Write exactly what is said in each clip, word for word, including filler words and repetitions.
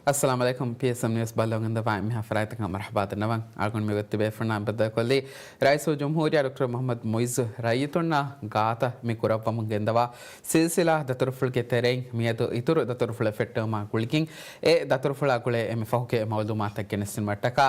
އައްސަލާމު ޢަލައިކުމް. ޕީއެސްއެމް ނިއުސް ބައްލަވަން ގެންދަވާ އެންމެހާ ފަރާތްތަކަށް މަރުޙަބާ ދަންނަވަން. އަޅުގަނޑު މި ގޮތް ތިބޭފުޅުންނާ ބައްދަލުކޮށްލީ ރައީސުލްޖުމްހޫރިއްޔާ ޑޮކްޓަރ މުޙައްމަދު މުޢިއްޒު ރައްޔިތުންނާ ގާތަށް މި ކުރައްވަމުން ގެންދަވާ ސިލްސިލާ ދަތުރުފުޅުގެ ތެރެއިން މިއަދު އިތުރު ދަތުރުފުޅެއް ފެއްޓެވުމާ ގުޅިގެން، އެ ދަތުރުފުޅާ ގުޅޭ އެންމެ ފަހުގެ މަޢުލޫމާތަށް ގެނެސްދިނުމަށްޓަކާ،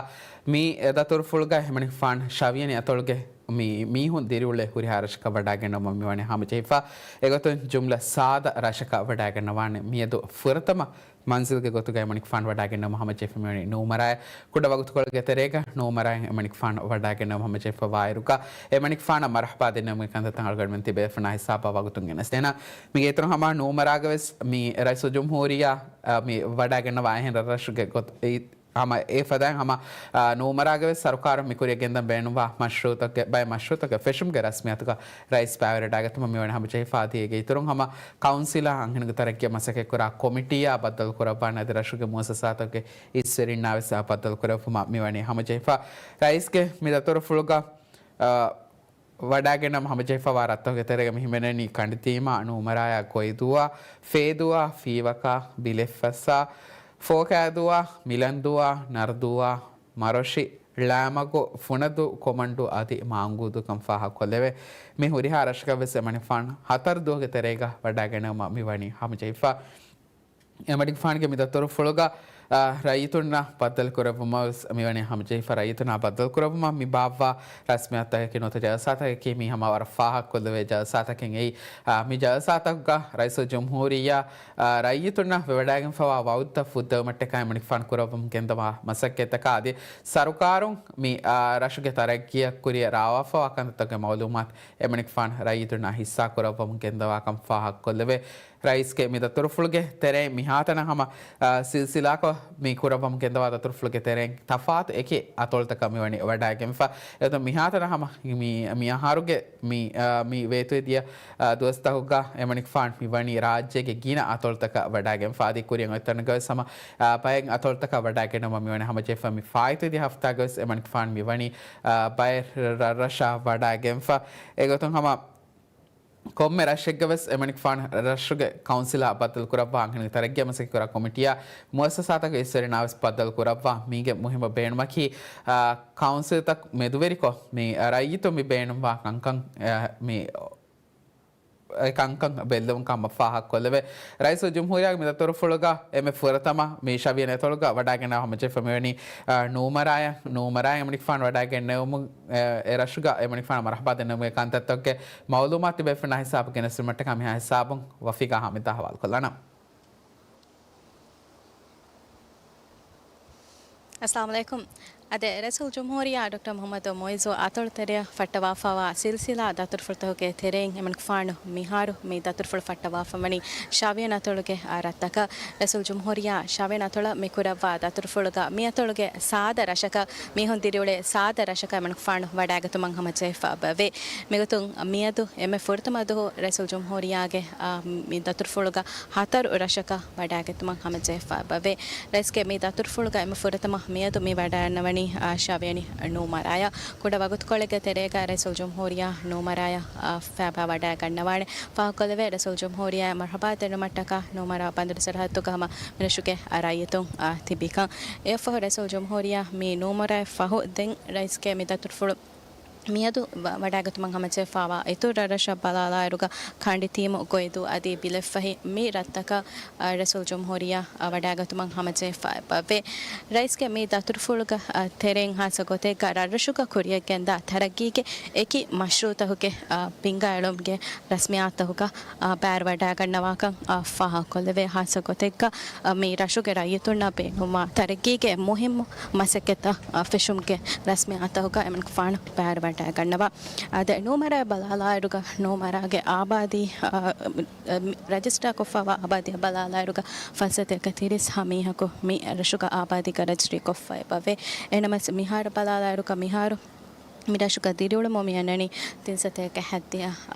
މި ދަތުރުފުޅުގަ އެމަނިކުފާނު ޝަވިޔަނި އަތޮޅުގެ މި މީހުން ދިރިއުޅޭ ހުރިހާ ރަށަކަށް ވަޑާގެންނެވުމަށް މިވަނީ ހަމަޖެހިފަ. އެގޮތުން ޖުމްލަ ސާދަ ރަށަކަށް ވަޑާގެންނަވާނެ. މިއަދު ފުރަތަމަ މަންޒިލްގެ ގޮތުގައި އެމަނިކުފާނު ވަޑާގެންނެވުމަށް ހަމަޖެހިފަ މިވަނީ ނޫމަރާޔަށް. ކުޑަ ވަގުތުކޮޅެއްގެ ތެރޭގަ ނޫމަރާޔަށް އެމަނިކުފާނު ވަޑާގެންނެވުމަށް ހަމަޖެހިފަވާއިރުގަ، އެމަނިކުފާނަށް މަރުޙަބާ ދެންނެވުމުގެ ކަންތައްތައް އަޅުގަނޑުމެން ތިބޭފުޅުންނާ ހިސާބަށް ވަގުތުން ގެނެސްދޭނަން. މީގެ އިތުރުން ހަމަ ނޫމަރާގަވެސް މި ރައީސުލްޖުމްހޫރިއްޔާ، އަ، މި ވަޑާގެންނަވާ އެހެން ރަށްރަށުގެ ގޮތް، އެ، ހަމަ އެ ފަދައިން ހަމަ، އާ، ނޫމަރާގެ ވެސް ސަރުކާރުން މިކުރިޔަށް ގެންދަން ބޭނުންވާ މަޝްރޫޢުތަކެއް، ބައެއް މަޝްރޫޢުތަކެއް ފެށުމުގެ ރަސްމިއްޔާތުގަ ރައީސް ބައިވެރިވެވަޑައިގަތުމަށް މިވަނީ ހަމަޖެހިފަ. އަދި އޭގެ އިތުރުން ހަމަ ކައުންސިލާ އަންހެނުންގެ ތަރައްގީއަށް މަސައްކަތްކުރާ ކޮމިޓީއާ ބައްދަލުކުރައްވާނެ. އަދި ރަށުގެ މުއައްސަސާތަކުގެ އިސްވެރިންނާ ވެސް ބައްދަލުކުރެއްވުމަށް މިވަނީ ހަމަޖެހިފަ. ރައީސްގެ މި ދަތުރުފުޅުގަ، އާ، ވަޑާގެންނަވަމުން ހަމަޖެހިފަވާ ރަށްތަކުގެ ތެރޭގަ މި ހިމެނެނީ ކަނޑިތީމާ، ނޫމަރާޔާ، ގޮއިދޫއާ، ފޭދޫއާ، ފީވަކާ، ބިލެއްފަސްއާ، ފޯކައިދޫއާ، މިލަންދޫއާ، ނަރުދޫއާ، މަރޮށި، ޅާމަގު، ފުނަދޫ، ކޮމަންޑޫ އަދި މާންގޫދޫ ކަން ފާހަގަކޮށްލެވޭ. މި ހުރިހާ ރަށަކަށް ވެސް އެމަނިކުފާނު ހަތަރު ދުވަހުގެ ތެރޭގަ ވަޑާގެންނެވުމަށް މިވަނީ ހަމަޖެހިފަ. އެމަނިކުފާނުގެ މި ދަތުރުފުޅުގަ، އާ، ރައްޔިތުންނާ ބައްދަލުކުރެއްވުމަށް ވެސް މިވަނީ ހަމަޖެހިފަ. ރައްޔިތުންނާ ބައްދަލުކުރެއްވުމަށް މި ބާއްވާ ރަސްމިއްޔާތަކަކީ ނުވަތަ ޖަލްސާތަކަކީ މީ ހަމަ ވަރަށް ފާހަގަކޮށްލެވޭ ޖަލްސާތަކެއް އެއީ. އާ، މި ޖަލްސާތަކުގަ ރައީސުލްޖުމްހޫރިއްޔާ، އާ، ރައްޔިތުންނަށް ވެވަޑައިގެންފަވާ ވަޢުދުތައް ފުއްދެވުމަށްޓަކާ އެމަނިކުފާނު ކުރައްވަމުން ގެންދަވާ މަސައްކަތްތަކާ އަދި ސަރުކާރުން މި، އާ، ރަށުގެ ތަރައްގީއަށް ކުރިއަށް ރާވާފަވާ ކަންތައްތަކުގެ މަޢުލޫމާތު އެމަނިކުފާނު ރައްޔިތުންނާ ހިއްސާ ކުރައްވަމުން ގެންދަވާކަން ފާހަގަކޮށްލެވޭ. ރައީސްގެ މި ދަތުރުފުޅުގެ ތެރެއިން މިހާތަނަށް ހަމަ، އާ، ސިލްސިލާކޮށް މި ކުރައްވަމުން ގެންދަވާ ދަތުރުފުޅުގެ ތެރެއިން ތަފާތު އެކި އަތޮޅުތަކަށް މިވަނީ ވަޑާގެންފަ. އެގޮތުން މިހާތަނަށް ހަމަ މި، މި އަހަރުގެ މި، އާ، މި ވޭތުވެދިޔަ، އާ، ދުވަސްތަކުގަ އެމަނިކުފާނު މިވަނީ ރާއްޖޭގެ ގިނަ އަތޮޅުތަކަށް ވަޑާގެންފަ. އަދި ކުރިއަށް އޮތް ތަނުގަ ވެސް ހަމަ، އާ، ބައެއް އަތޮޅުތަކަށް ވަޑާގެންނެވުމަށް މިވަނީ ހަމަޖެހިފަ. މި ފާއިތުވެދިޔަ ހަފްތާގަ ވެސް އެމަނިކުފާނު މިވަނީ، އާ، ބައެއް ރަށްރަށާ ވަޑާގެންފަ. އެގޮތުން ހަމަ ކޮންމެ ރަށެއްގަ ވެސް އެމަނިކުފާނު ރަށުގެ ކައުންސިލާ ބައްދަލުކުރައްވާ އަންހެނުންގެ ތަރައްގީއަށް މަސައްކަތްކުރާ ކޮމިޓީއާ މުއައްސަސާތަކުގެ އިސްވެރިންނާ ވެސް ބައްދަލުކުރައްވާ. މީގެ މުހިއްމު ބޭނުމަކީ، އާ، ކައުންސިލްތައް މެދުވެރިކޮށް، މި ރައްޔިތުން މި ބޭނުންވާ ކަންކަން، އާ، މި އެ ކަންކަން ބެއްލެވުން ކަމަށް ފާހަގަކޮށްލެވޭ. ރައީސުލްޖުމްހޫރިއްޔާގެ މި ދަތުރުފުޅުގަ އެންމެ ފުރަތަމަ މި ޝަވިޔަނި އަތޮޅުގަ ވަޑާގެންނަވާ ހަމަޖެހިފަ މިވަނީ، އާ، ނޫމަރާޔަށް، ނޫމަރާޔަށް އެމަނިކުފާނު ވަޑާގެންނެވުމުން، އެ، އެ ރަށުގަ އެމަނިކުފާނަށް މަރުޙަބާ ދެންނެވުމުގެ ކަންތައްތަކުގެ މަޢުލޫމާތު ތިބޭފުޅުންނާ ހިސާބަށް ގެނެސްދިނުމަށްޓަކާ މިހާ ހިސާބުން ވަފީގާ ހާމިދާ ހަވާލުކޮށްލާނަން. އައްސަލާމު ޢަލައިކުމް. އާދެ، ރައީސުލްޖުމްހޫރިއްޔާ ޑޮކްޓަރ މުޙައްމަދު މުޢިއްޒު އަތޮޅު ތެރެއަށް ފައްޓަވާފައިވާ ސިލްސިލާ ދަތުރުފުޅުތަކުގެ ތެރެއިން އެމަނިކުފާނު މިހާރު މި ދަތުރުފުޅު ފައްޓަވާފަ ވަނީ ޝަވިޔަނި އަތޮޅުގެ، އާ، ރަށްތަކަށް. ރައީސުލްޖުމްހޫރިއްޔާ ޝަވިޔަނި އަތޮޅަށް މި ކުރައްވާ ދަތުރުފުޅުގަ މި އަތޮޅުގެ ސާދަ ރަށަކަށް، މީހުން ދިރިއުޅޭ ސާދަ ރަށަކަށް އެމަނިކުފާނު ވަޑާގަތުމަށް ހަމަޖެހިފައި އެބަވޭ. މިގޮތުން މިއަދު އެންމެ ފުރަތަމަ ދުވަހު ރައީސުލްޖުމްހޫރިއްޔާގެ، އާ، މި ދަތުރުފުޅުގަ ހަތަރު ރަށަކަށް ވަޑާގަތުމަށް ހަމަޖެހިފައި އެބަވޭ. ރައީސްގެ މި ދަތުރުފުޅުގަ އެންމެ ފުރަތަމަ މިއަދު މި ވަޑައިގަންނަވަނީ، އާ، ޝަވިޔަނި ނޫމަރާޔަށް. ކުޑަ ވަގުތުކޮޅެއްގެ ތެރޭގަ ރައީސުލްޖުމްހޫރިއްޔާ ނޫމަރާޔަށް، އާ، ފައިބާ ވަޑައިގަންނަވާނެ. ފާހަގަކޮށްލެވޭ، ރައީސުލްޖުމްހޫރިއްޔާ މަރުޙަބާ ދެންނެވުމަށްޓަކާ ނޫމަރާ ބަނދުރު ސަރަހައްދުގަ ހަމަ މިރަށުގެ ރައްޔިތުން، އާ، ތިބިކަން. އެއަށްފަހު ރައީސުލްޖުމްހޫރިއްޔާ މި ނޫމަރާއަށްފަހު ދެން ރައީސްގެ މި ދަތުރުފުޅު މިއަދު ވަ-، ވަޑައިގަތުމަށް ހަމަޖެހިފައިވާ އިތުރު ރަށްރަށަށް ބަލާލާއިރުގަ ކަނޑިތީމު، ގޮއިދޫ އަދި ބިލެއްފަހި މި ރަށްތަކަށް، އަ، ރައީސުލްޖުމްހޫރިއްޔާ، އަ، ވަޑައިގަތުމަށް ހަމަޖެހިފައި އެބަވޭ. ރައީސްގެ މި ދަތުރުފުޅުގަ، އަ، ތެރެއިން ހާއްސަ ގޮތެއްގަ ރަށްރަށުގަ ކުރިއަށްގެންދާ ތަރައްގީގެ އެކި މަޝްރޫއުތަކުގެ، އަ، ބިންގާއެޅުމުގެ ރަސްމިއްޔާތުތަކުގަ، އަ، ބައިވެރިވަޑައިގަންނަވާކަން، އަ، ފާހަގަކޮށްލެވޭ. ހާއްސަ ގޮތެއްގަ، އަ، މި ރަށުގެ ރައްޔިތުންނަށް ބޭނުންވާ ތަރައްގީގެ މުހިއްމު މަސައްކަތްތައް، އަ، ފެށުމުގެ ރަސްމިއްޔާތުތަކުގަ އެމަނިކުފާނު ބައިވެރިވަޑައިގަންނަވާ. އާދެ، ނޫމަރާއަށް ބަލާލާއިރުގަ، ނޫމަރާގެ އާބާދީ، އަ، އަ، ރަޖިސްޓާކޮށްފައިވާ އާބާދީއަށް ބަލާލާއިރުގަ، ފަންސަތޭކަ ތިރީސް ހަ މީހަކު މި ރަށުގަ އާބާދީގަ ރަޖިސްޓްރީކޮށްފައި އެބަވޭ. އެހެނަމަސް މިހާރު ބަލާލާއިރުގަ، މިހާރު މިރަށުގަ ދިރިއުޅުމުން މިއަންނަނީ ތިން ސަތޭކަ ހަތްދިހަ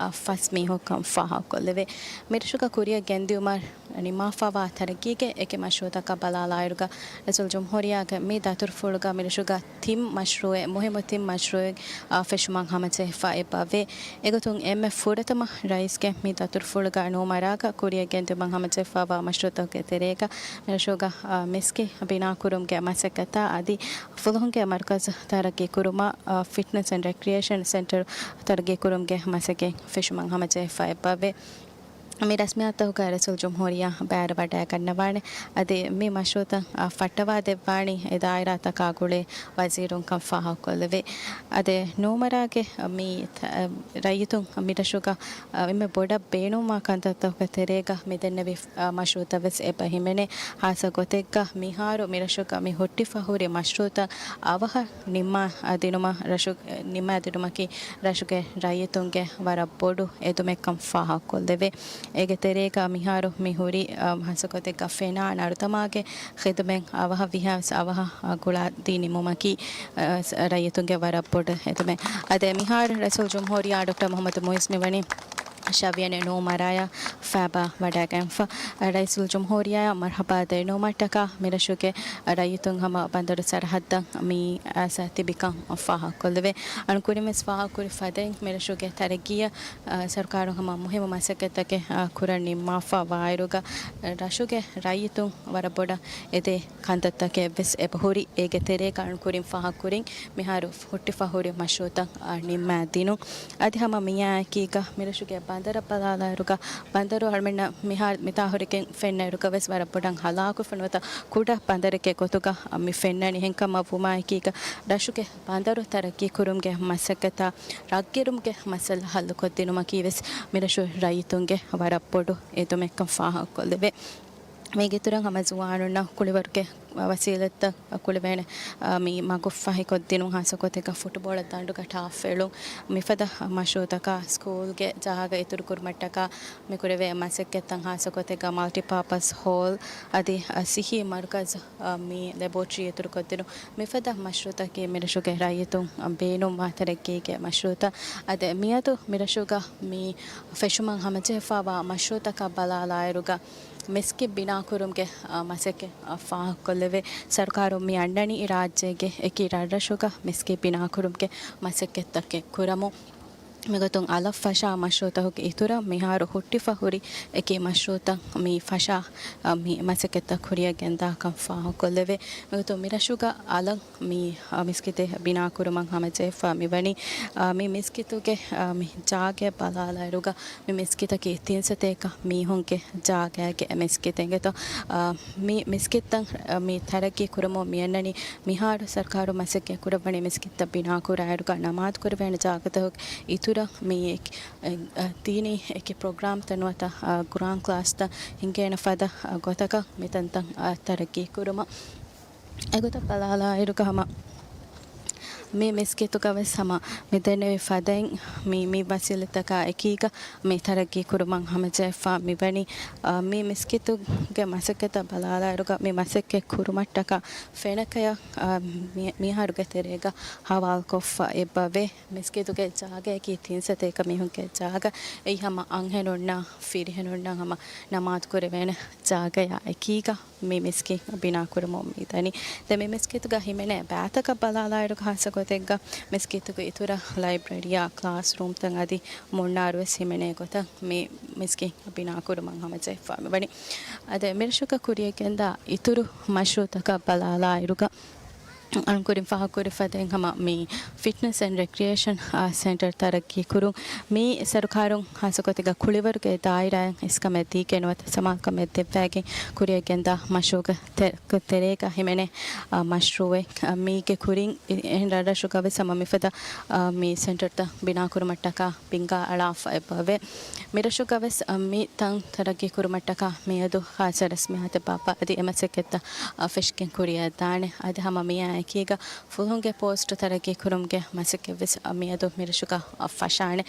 ފަސް މީހުންކަން ފާހަގަކޮށްލެވޭ. މިރަށުގަ ކުރިއަށް ގެންދިއުމަށް ނިންމާފައިވާ ތަރައްގީގެ އެކި މަޝްރޫއުތަކަށް ބަލާލާއިރުގަ، ރައީސުލްޖުމްހޫރިއްޔާގެ މި ދަތުރުފުޅުގަ މިރަށުގަ ތިން މަޝްރޫއެއް، މުހިއްމު ތިން މަޝްރޫއެއް، އާ، ފެށުމަށް ހަމަޖެހިފަ އެބަވޭ. އެގޮތުން އެންމެ ފުރަތަމަ ރައީސްގެ މި ދަތުރުފުޅުގަ ނޫމަރާގަ ކުރިއަށް ގެންދިއުމަށް ހަމަޖެހިފައިވާ މަޝްރޫއުތަކުގެ ތެރޭގަ މިރަށުގަ، އާ، މިސްކިތް ބިނާކުރުމުގެ މަސައްކަތާ އަދި ފުލުހުންގެ މަރުކަޒު ތަރައްގީ ކުރުމަށް، އާ، ފިޓްނަސް އެންޑް ރެކްރިއޭޝަން ސެންޓަރު ތަރައްގީ ކުރުމުގެ މަސައްކަތް ފެށުމަށް ހަމަޖެހިފަ އެބަވޭ. މި ރަސްމިއްޔާތުތަކުގައި ރައީސުލްޖުމްހޫރިއްޔާ ބައިވެރިވަޑައިގަންނަވާނެ. އަދި މި މަޝްރޫއުތައް، އާ، ފައްޓަވާ ދެއްވާނީ އެ ދާއިރާތަކާ ގުޅޭ ވަޒީރުންކަން ފާހަގަކޮށްލެވޭ. އަދި ނޫމަރާގެ މި ތަ-، ރައްޔިތުން މިރަށުގަ، އާ، އެންމެ ބޮޑަށް ބޭނުންވާ ކަންތައްތަކުގެ ތެރޭގަ މި ދެންނެވި، އާ، މަޝްރޫއުތައް ވެސް އެބަ ހިމެނޭ. ހާއްސަ ގޮތެއްގަ މިހާރު މިރަށުގަ މި ހުއްޓިފަ ހުރި މަޝްރޫއުތައް އަވަހަށް ނިންމާ، އާ، ދިނުމަށް ރަށު-، ނިންމާ ދިނުމަކީ ރަށުގެ ރައްޔިތުންގެ ވަރަށް ބޮޑު އެދުމެއްކަން ފާހަގަކޮށްލެވޭ. އޭގެ ތެރޭގަ މިހާރު މި ހުރި، އަ، ހާއްސަގޮތެއްގަ ފެނާ ނަރުދަމާގެ ޚިދުމަތް އަވަހަށް ވިހާވެސް އަވަހަށް، އަ، ގުޅާދީ ނިމުމަކީ، އަ، ސް-، ރައްޔިތުންގެ ވަރަށް ބޮޑު އެދުމެއް. އަދި މިހާރު ރައީސުލްޖުމްހޫރިއްޔާ ޑޮކްޓަރ މުޙައްމަދު މުޢިއްޒު މިވަނީ ޝަވިޔަނި ނޫމަރާޔަށް ފައިބާ ވަޑައިގެންފަ. ރައީސުލްޖުމްހޫރިއްޔާއަށް މަރްޙަބާ ދެންނެވުމަށްޓަކާ މިރަށުގެ ރައްޔިތުން ހަމަ ބަނދަރު ސަރަހައްދަށް މި އައިސް ތިބިކަން ފާހަގަކޮށްލެވޭ. އަޅުން ކުރިންވެސް ފާހަގަކުރި ފަދައިން މިރަށުގެ ތަރައްގީއަށް، އަ، ސަރުކާރުން ހަމަ މުހިއްމު މަސައްކަތްތަކެއް، އަ، ކުރަން ނިންމާފަ ވާއިރުގަ، ރަށުގެ ރައްޔިތުން ވަރަށް ބޮޑަށް އެދޭ ކަންތައްތަކެއް ވެސް އެބަހުރި. އޭގެ ތެރޭގަ އަޅުން ކުރިން ފާހަގަކުރިން މިހާރު ހުއްޓިފަ ހުރި މަޝްރޫއުތައް، އާ، ނިންމާ ދިނުން. އަދި ހަމަ މިއާއެކީގަ މިރަށުގެ ބަނދަރަށް ބަލާލާއިރުގަ، ބަނދަރު އަޅުމެންނަށް މިހާރު މިތާ ހުރެގެން ފެންނައިރުގަ ވެސް ވަރަށް ބޮޑަށް ހަލާކުފަ ނުވަތަ ކުޑަ ބަނދަރެއްގެ ގޮތުގަ މި ފެންނަނީ. އެހެންކަމަށް ވުމާއެކީގަ ރަށުގެ ބަނދަރު ތަރައްގީ ކުރުމުގެ މަސައްކަތާ ރަށްގެރުމުގެ މައްސަލަ ހައްލުކޮށްދިނުމަކީ ވެސް މިރަށު ރައްޔިތުންގެ ވަރަށް ބޮޑު އެދުމެއްކަން ފާހަގަކޮށްލެވޭ. މީގެ އިތުރަށް ހަމަ ޒުވާނުންނަށް ކުޅިވަރުގެ ވަސީލަތްތައް ކުޅެވޭނެ، އާ، މި މަގުފަހިކޮށްދިނުން، ހާއްސަގޮތެއްގަ ފުޓުބޯޅަ ދަނޑުގަ ޓާފް އެޅުން، މިފަދަ މަޝްރޫއުތަކާ ސްކޫލްގެ ޖާގަ އިތުރުކުރުމަށްޓަކާ މިކުރެވޭ މަސައްކަތްތައް، ހާއްސަގޮތެއްގަ މަލްޓިޕާޕަސް ހޯލް އަދި، އާ، ސިހީ މަރުކަޒު، އާ، މި ލެބޯޓްރީ އިތުރުކޮށްދިނުން، މިފަދަ މަޝްރޫއުތަކީ މިރަށުގެ ރައްޔިތުން، އާ، ބޭނުންވާ ތަރައްގީގެ މަޝްރޫއުތައް. އަދި މިއަދު މިރަށުގަ މި ފެށުމަށް ހަމަޖެހިފައިވާ މަޝްރޫއުތަކަށް ބަލާލާއިރުގަ، މިސްކިތް ބިނާކުރުމުގެ، އާ، މަސައްކަތް، އާ، ފާހަގަކޮށްލެވޭ. ސަރުކާރުން މި އަންނަނީ ރާއްޖޭގެ އެކި ރަށްރަށުގަ މިސްކިތް ބިނާކުރުމުގެ މަސައްކަތްތަކެއް ކުރަމުން. މިގޮތުން އަލަށް ފަށާ މަޝްރޫއުތަކުގެ އިތުރަށް މިހާރު ހުއްޓިފަ ހުރި އެކި މަޝްރޫއުތައް މި ފަށާ، އާ، މި މަސައްކަތްތައް ކުރިއަށް ގެންދާކަން ފާހަގަކޮށްލެވޭ. މިގޮތުން މިރަށުގަ އަލަށް މި، އާ، މިސްކިތެއް ބިނާކުރުމަށް ހަމަޖެހިފަ މިވަނީ، އާ، މި މިސްކިތުގެ، އާ، މި ޖާގައެއް ބަލާލާއިރުގަ، މި މިސްކިތަކީ ތިން ސަތޭކަ މީހުންގެ ޖާގައިގެ މިސްކިތެއް އިނގޭތޯ. އާ، މި މިސްކިތްތައް، އާ، މި ތަރައްގީ ކުރަމުން މިއަންނަނީ މިހާރު ސަރުކާރު މަސައްކަތް ކުރައްވަނީ މިސްކިތްތައް ބިނާކުރާއިރުގަ ނަމާދު ކުރެވޭނެ ޖާގަތަކުގެ އިތުރަށް މި އެކި، އާ، ދީނީ އެކި ޕްރޮގްރާމްތައް ނުވަތަ، އާ، ގުރާން ކްލާސްތައް ހިނގޭނެ ފަދަ، އާ، ގޮތަކަށް މިތަންތަން، އާ، ތަރައްގީ ކުރުމަށް. އެގޮތަށް ބަލާލާއިރުގަ ހަމަ މި މިސްކިތުގަ ވެސް ހަމަ މި ދެންނެވި ފަދައިން މި، މި ވަސީލަތްތަކާ އެކީގަ މި ތަރައްގީ ކުރުމަށް ހަމަޖެހިފަ މިވަނީ. އާ، މި މިސްކިތުގެ މަސައްކަތަށް ބަލާލާއިރުގަ މި މަސައްކަތް ކުރުމަށްޓަކާ ފެނަކަޔަށް، އާ، މި، މިހާރުގެ ތެރޭގަ ހަވާލުކޮށްފަ އެބަވޭ. މިސްކިތުގެ ޖާގައަކީ ތިން ސަތޭކަ މީހުންގެ ޖާގަ. އެއީ ހަމަ އަންހެނުންނާ، ފިރިހެނުންނާ ހަމަ ނަމާދު ކުރެވޭނެ ޖާގަޔާ އެކީގަ މި މިސްކިތް ބިނާކުރަމުން މިދަނީ. ދެން މި މިސްކިތުގަ ހިމެނޭ ބައިތަކަށް ބަލާލާއިރު، ހާއްސަ ގޮތެއްގަ މިސްކިތުގެ އިތުރަށް ލައިބްރަރީއާ، ކްލާސްރޫމްތައް އަދި މުންނާރު ވެސް ހިމެނޭ ގޮތަށް މި މިސްކިތް ބިނާކުރުމަށް ހަމަޖެހިފަ މިވަނީ. އަދި މިރަށުގަ ކުރިއަށް ގެންދާ އިތުރު މަޝްރޫއުތަކަށް ބަލާލާއިރުގަ، އަޅުން ކުރިން ފާހަގަކުރި ފަދައިން ހަމަ މި ފިޓްނަސް އެންޑް ރެކްރިއޭޝަން، އާ، ސެންޓަރ ތަރައްގީ ކުރުން، މި ސަރުކާރުން ހާއްސަ ގޮތެއްގަ ކުޅިވަރުގެ ދާއިރާއަށް އިސްކަމެއް ދީގެން ނުވަތަ ސަމާލުކަމެއް ދެއްވައިގެން ކުރިއަށް ގެންދާ މަޝްރޫއުގެ ތެ-، ތެރޭގަ ހިމެނޭ، އާ، މަޝްރޫއެއް. އާ، މީގެ ކުރިން އެ-، އެހެން ރަށްރަށުގަ ވެސް ހަމަ މިފަދަ، އާ، މި ސެންޓަރތައް ބިނާކުރުމަށްޓަކާ ބިންގާ އަޅާފަ އެބަވޭ. މިރަށުގަ ވެސް، އާ، މި ތަން ތަރައްގީ ކުރުމަށްޓަކާ މިއަދު ޚާއްޞަ ރަސްމިއްޔާތެއް ބާއްވާ އަދި އެ މަސައްކަތްތައް، އާ، ފެށިގެން ކުރިއަށް ދާނެ. އަދި ހަމަ މިއާ އެކީގަ ފުލުހުންގެ ޕޯސްޓު ތަރައްގީ ކުރުމުގެ މަސައްކަތްވެސް މިއަދު މިރަށުގަ ފަށާނެ.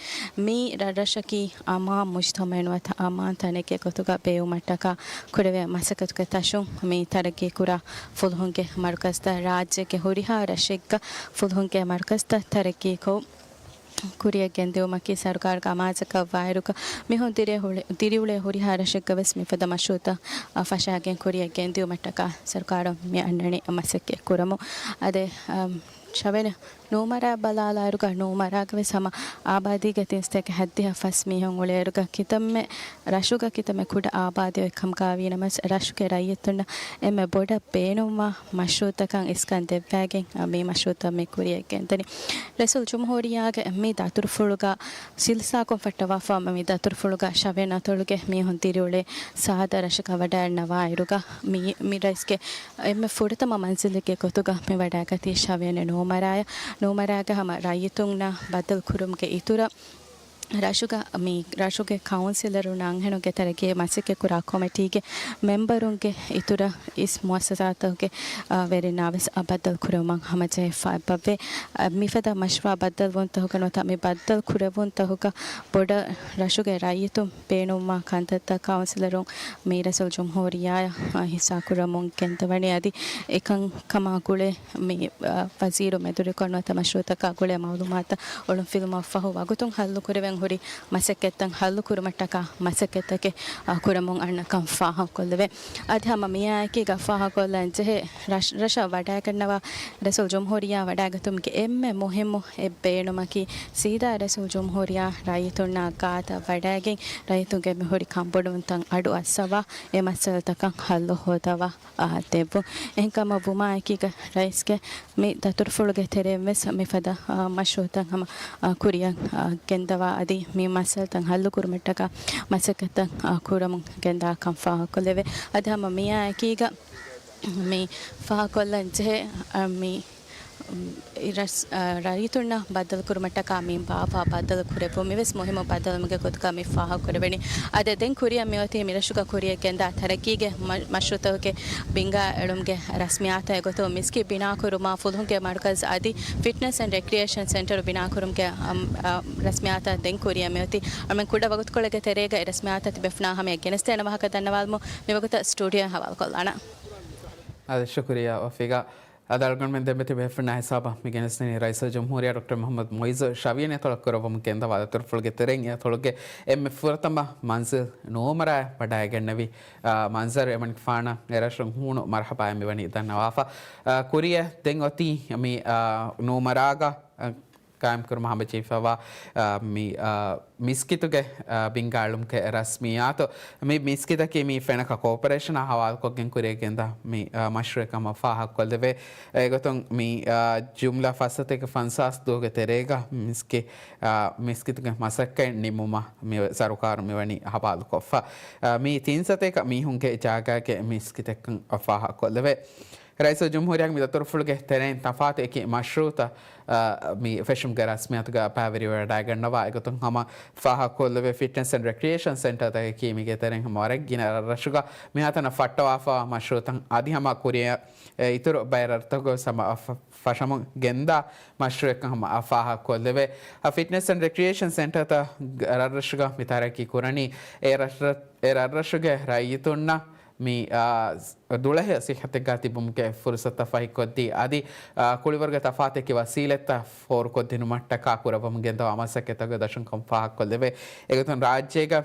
މި ރަށްރަށަކީ އަމާން މުޖްތަމައިނުވަތަ އަމާން ތަނެއްގެ ގޮތުގަ ބޭއްވުމަށްޓަކާ ކުރެވޭ މަސައްކަތުގެ ތަށުން މި ތަރައްގީ ކުރާ ފުލުހުންގެ މަރުކަޒްތައް ރާއްޖޭގެ ހުރިހާ ރަށެއްގަ ފުލުހުންގެ މަރުކަޒްތައް ތަރައްގީކޮށް، ކުރިއަށް ގެންދިއުމަކީ ސަރުކާރުގެ އަމާޒަކަށް ވާއިރުގަ، މިހުން ދިރިއުޅޭ ހުޅެ-، ދިރިއުޅޭ ހުރިހާ ރަށެއްގަވެސް މިފަދަ މަޝްރޫއުތައް، އަ، ފަށާގެން ކުރިއަށް ގެންދިއުމަށްޓަކާ ސަރުކާރުން މި އަންނަނީ މަސައްކަތް ކުރަމުން. އަދި، އަ، ޝަވެން ނޫމަރާ ބަލާލާއިރުގަ، ނޫމަރާގަވެސް ހަމަ އާބާދީގެ ތިން ސަތޭކަ ހަތްދިހަ ފަސް މީހުން އުޅޭއިރުގަ، ކިތަންމެ ރަށުގަ ކިތަންމެ ކުޑަ އާބާދީ އޮތްކަމުގަ ވީނަމަވެސް، ރަށުގެ ރައްޔިތުންނަށް އެންމެ ބޮޑަށް ބޭނުންވާ މަޝްރޫއުތަކަށް އިސްކަން ދެއްވައިގެން މި މަޝްރޫއުތައް މި ކުރިއަށް ގެންދަނީ. ރައީސުލްޖުމްހޫރިއްޔާގެ މި ދަތުރުފުޅުގަ ސިލްސާކޮށް ފައްޓަވާފަ މި ދަތުރުފުޅުގަ ޝަވިޔަން އަތޮޅުގެ މީހުން ދިރިއުޅޭ ސާދަ ރަށަކަށް ވަޑައިގަންނަވާއިރުގަ، މި، މި ރައީސްގެ އެންމެ ފުރަތަމަ މަންޒިލެއްގެ ގޮތުގަ މި ވަޑައިގަތީ ޝަވިޔަން ނޫމަރާޔަށް. ނޫމަރާގަ ހަމަ ރައްޔިތުންނާ ބައްދަލު ކުރުމުގެ އިތުރަށް، ރަށުގަ މި ރަށުގެ ކައުންސިލަރުންނާ އަންހެނުންގެ ތަރައްގީ މަސައްކަތް ކުރާ ކޮމިޓީގެ މެމްބަރުންގެ އިތުރަށް އިސް މުއައްސަސާތަކުގެ، އާ، ވެރިންނާވެސް، އާ، ބައްދަލު ކުރެވުމަށް ހަމަޖެހިފަ އެބަވޭ. އާ، މިފަދަ މަޝްވާ ބައްދަލުވުންތަކުގަ ނުވަތަ މި ބައްދަލު ކުރެވުންތަކުގަ ބޮޑަށް ރަށުގެ ރައްޔިތުން ބޭނުންވާ ކަންތައްތައް ކައުންސިލަރުން މި ރައީސުލްޖުމްހޫރިއްޔާއަށް، އާ، ހިއްސާކުރަމުން ގެންދަވަނީ. އަދި އެކަންކަމާ ގުޅޭ މި، އަ، ވަޒީރު މެދުވެރިކޮށް ނުވަތަ މަޝްރޫއުތަކާ ގުޅޭ މައުލޫމާތު އޮޅުންފިލުމަށްފަހު ވަގުތުން ހައްލުކުރެވެން ހުރި މަސައްކަތްތައް ހައްލުކުރުމަށްޓަކާ މަސައްކަތްތަކެއް، އަ، ކުރަމުން އަންނަކަން ފާހަގަކޮށްލެވޭ. އަދި ހަމަ މިއާއެކީގަ ފާހަގަކޮށްލަން ޖެހޭ ރަށް-، ރަށަށް ވަޑައިގަންނަވާ ރައީސުލްޖުމްހޫރިއްޔާ ވަޑައިގަތުމުގެ އެންމެ މުހިއްމު އެއް ބޭނުމަކީ ސީދާ ރައީސުލްޖުމްހޫރިއްޔާ ރައްޔިތުންނާ ގާތަށް ވަޑައިގެން ރައްޔިތުންގެ މިހުރި ކަންބޮޑުވުންތައް އަޑު އައްސަވާ އެ މައްސަލަތަކަށް ހައްލު ހޯދަވާ އާ، ދެއްވުން. އެހެންކަމަށް ވުމާއެކީގަ ރައީސްގެ މި ދަތުރުފުޅުގެ ތެރެއިން ވެސް މިފަދަ، އާ، މަޝްރޫއުތައް ހަމަ، އާ، ކުރިއަށް، އާ، ގެންދަވާ އަދި މި މައްސަލަތައް ހައްލުކުރުމަށްޓަކާ މަސައްކަތްތައް، އާ، ކުރަމުން ގެންދާކަން ފާހަގަކޮށްލެވޭ. އަދި ހަމަ މިއާއެކީގަ މި ފާހަގަކޮށްލަން ޖެހޭ، އާ، މި އު، އި ރަސް-، އަ، ރައްޔިތުންނަށް ބައްދަލުކުރުމަށްޓަކާ މި ބާއްވާ ބައްދަލު ކުރެއްވުމަށް ވެސް މުހިއްމު ބައްދަލުވުމުގެ ގޮތުގަ މި ފާހަގަކުރެވެނީ. އަދި ދެން ކުރިއަށް މިއޮތީ މިރަށުގަ ކުރިއަށް ގެންދާ ތަރައްގީގެ މަ-، މަޝްރޫއުތަކުގެ ބިންގާ އެޅުމުގެ ރަސްމިއްޔާތާ އެގޮތުން މިސްކިތް ބިނާކުރުމާ، ފުލުހުންގެ މަރުކަޒް އަދި ފިޓްނަސް އެންޑް ރެކްރިއޭޝަން ސެންޓަރު ބިނާކުރުމުގެ، އަ، ރަސްމިއްޔާތާ ދެން ކުރިއަށް މިއޮތީ. އަޅުމެން ކުޑަ ވަގުތުކޮޅެއްގެ ތެރޭގަ އެ ރަސްމިއްޔާތާ ތިބޭފުޅުންނާ ހަމަޔަށް ގެނެސްދޭނެ ވާހަކަ ދަންނަވާލަމުން މިވަގުތަށް ސްޓޫޑިއޯއަށް ހަވާލުކޮށްލާނަން. އާދެ، ޝުކުރިއްޔާ ވަފީގާ. އަދި އަޅުގަނޑުމެން ދެންމެ ތިބޭފުޅުންނާ ހިސާބަށް މި ގެނެސްދެނީ ރައީސުލްޖުމްހޫރިއްޔާ ޑޮކްޓަރ މުޙައްމަދު މުޢިއްޒު ޝަވިޔަނި އަތޮޅަށް ކުރައްވަމުން ގެންދަވާ ދަތުރުފުޅުގެ ތެރެއިން އެ އަތޮޅުގެ އެންމެ ފުރަތަމަ މަންޒިލް ނޫމަރާއަށް ވަޑައިގެންނެވި، އާ، މަންޒަރު އެމަނިކުފާނަށް އެރަށުން ހޫނު މަރުޙަބާއެއް މިވަނީ ދަންނަވާފަ. އާ، ކުރިއަށް ދެން އޮތީ މި، އާ، ނޫމަރާގަ، އާ، ގާއިމްކުރުމަށް ހަމަޖެހިފައިވާ، އާ، މި، އާ، މިސްކިތުގެ، އާ، ބިންގާއެޅުމުގެ ރަސްމިއްޔާތު. މި މިސްކިތަކީ މި ފެނަކަ ކޯޕަރޭޝަނާ ހަވާލުކޮށްގެން ކުރިއަށް ގެންދާ މި، އާ، މަޝްރޫއެއް ކަމަށް ފާހަގަކޮށްލެވޭ. އެގޮތުން މި، އާ، ޖުމްލަ ފަސް ސަތޭކަ ފަންސާސް ދުވަހުގެ ތެރޭގަ މިސްކި-، އާ، މިސްކިތުގެ މަސައްކަތް ނިމުމަށް މި ސަރުކާރުން މިވަނީ ހަވާލުކޮށްފަ. އާ، މި ތިން ސަތޭކަ މީހުންގެ ޖާގައިގެ މިސްކިތެއްކަން ފާހަގަކޮށްލެވޭ. ރައީސުލްޖުމްހޫރިއްޔާގެ މި ދަތުރުފުޅުގެ ތެރެއިން ތަފާތު އެކި މަޝްރޫއުތައް، އާ، މި ފެށުމުގެ ރަސްމިއްޔާތުގަ ބައިވެރިވެވަޑައިގަންނަވާ. އެގޮތުން ހަމަ ފާހަގަކޮށްލެވޭ ފިޓްނަސް އެންޑް ރެކްރިއޭޝަން ސެންޓަރތަކަކީ މީގެ ތެރެއިން ހަމަ ވަރަށް ގިނަ ރަށްރަށުގަ މިހާތަނަށް ފައްޓަވާފައިވާ މަޝްރޫއުތައް އަދި ހަމަ ކުރިއަށް އެ އިތުރު ބައެއް ރަށްތަކުގަވެސް ހަމަ ފަ-، ފަށަމުން ގެންދާ މަޝްރޫއެއްކަން ހަމަ ފާހަގަކޮށްލެވޭ. އަ، ފިޓްނަސް އެންޑް ރެކްރިއޭޝަން ސެންޓަރތައް ގ-، ރަށްރަށުގަ މި ތަރައްގީ ކުރަނީ އެ ރަށްރަށް-، އެ ރަށްރަށުގެ ރައްޔިތުންނަށް މި، އާ، ދުޅަހެޔޮ ސިއްހަތެއްގަ ތިބުމުގެ ފުރުސަތުތައް ފަހިކޮށްދީ، އަދި، އާ، ކުޅިވަރުގެ ތަފާތު އެކި ވަސީލަތްތައް ފޯރުކޮށްދިނުމަށްޓަކާ ކުރައްވަމުން ގެންދަވާ މަސައްކަތްތަކުގެ ދަށުންކަން ފާހަގަކޮށްލެވޭ. އެގޮތުން ރާއްޖޭގަ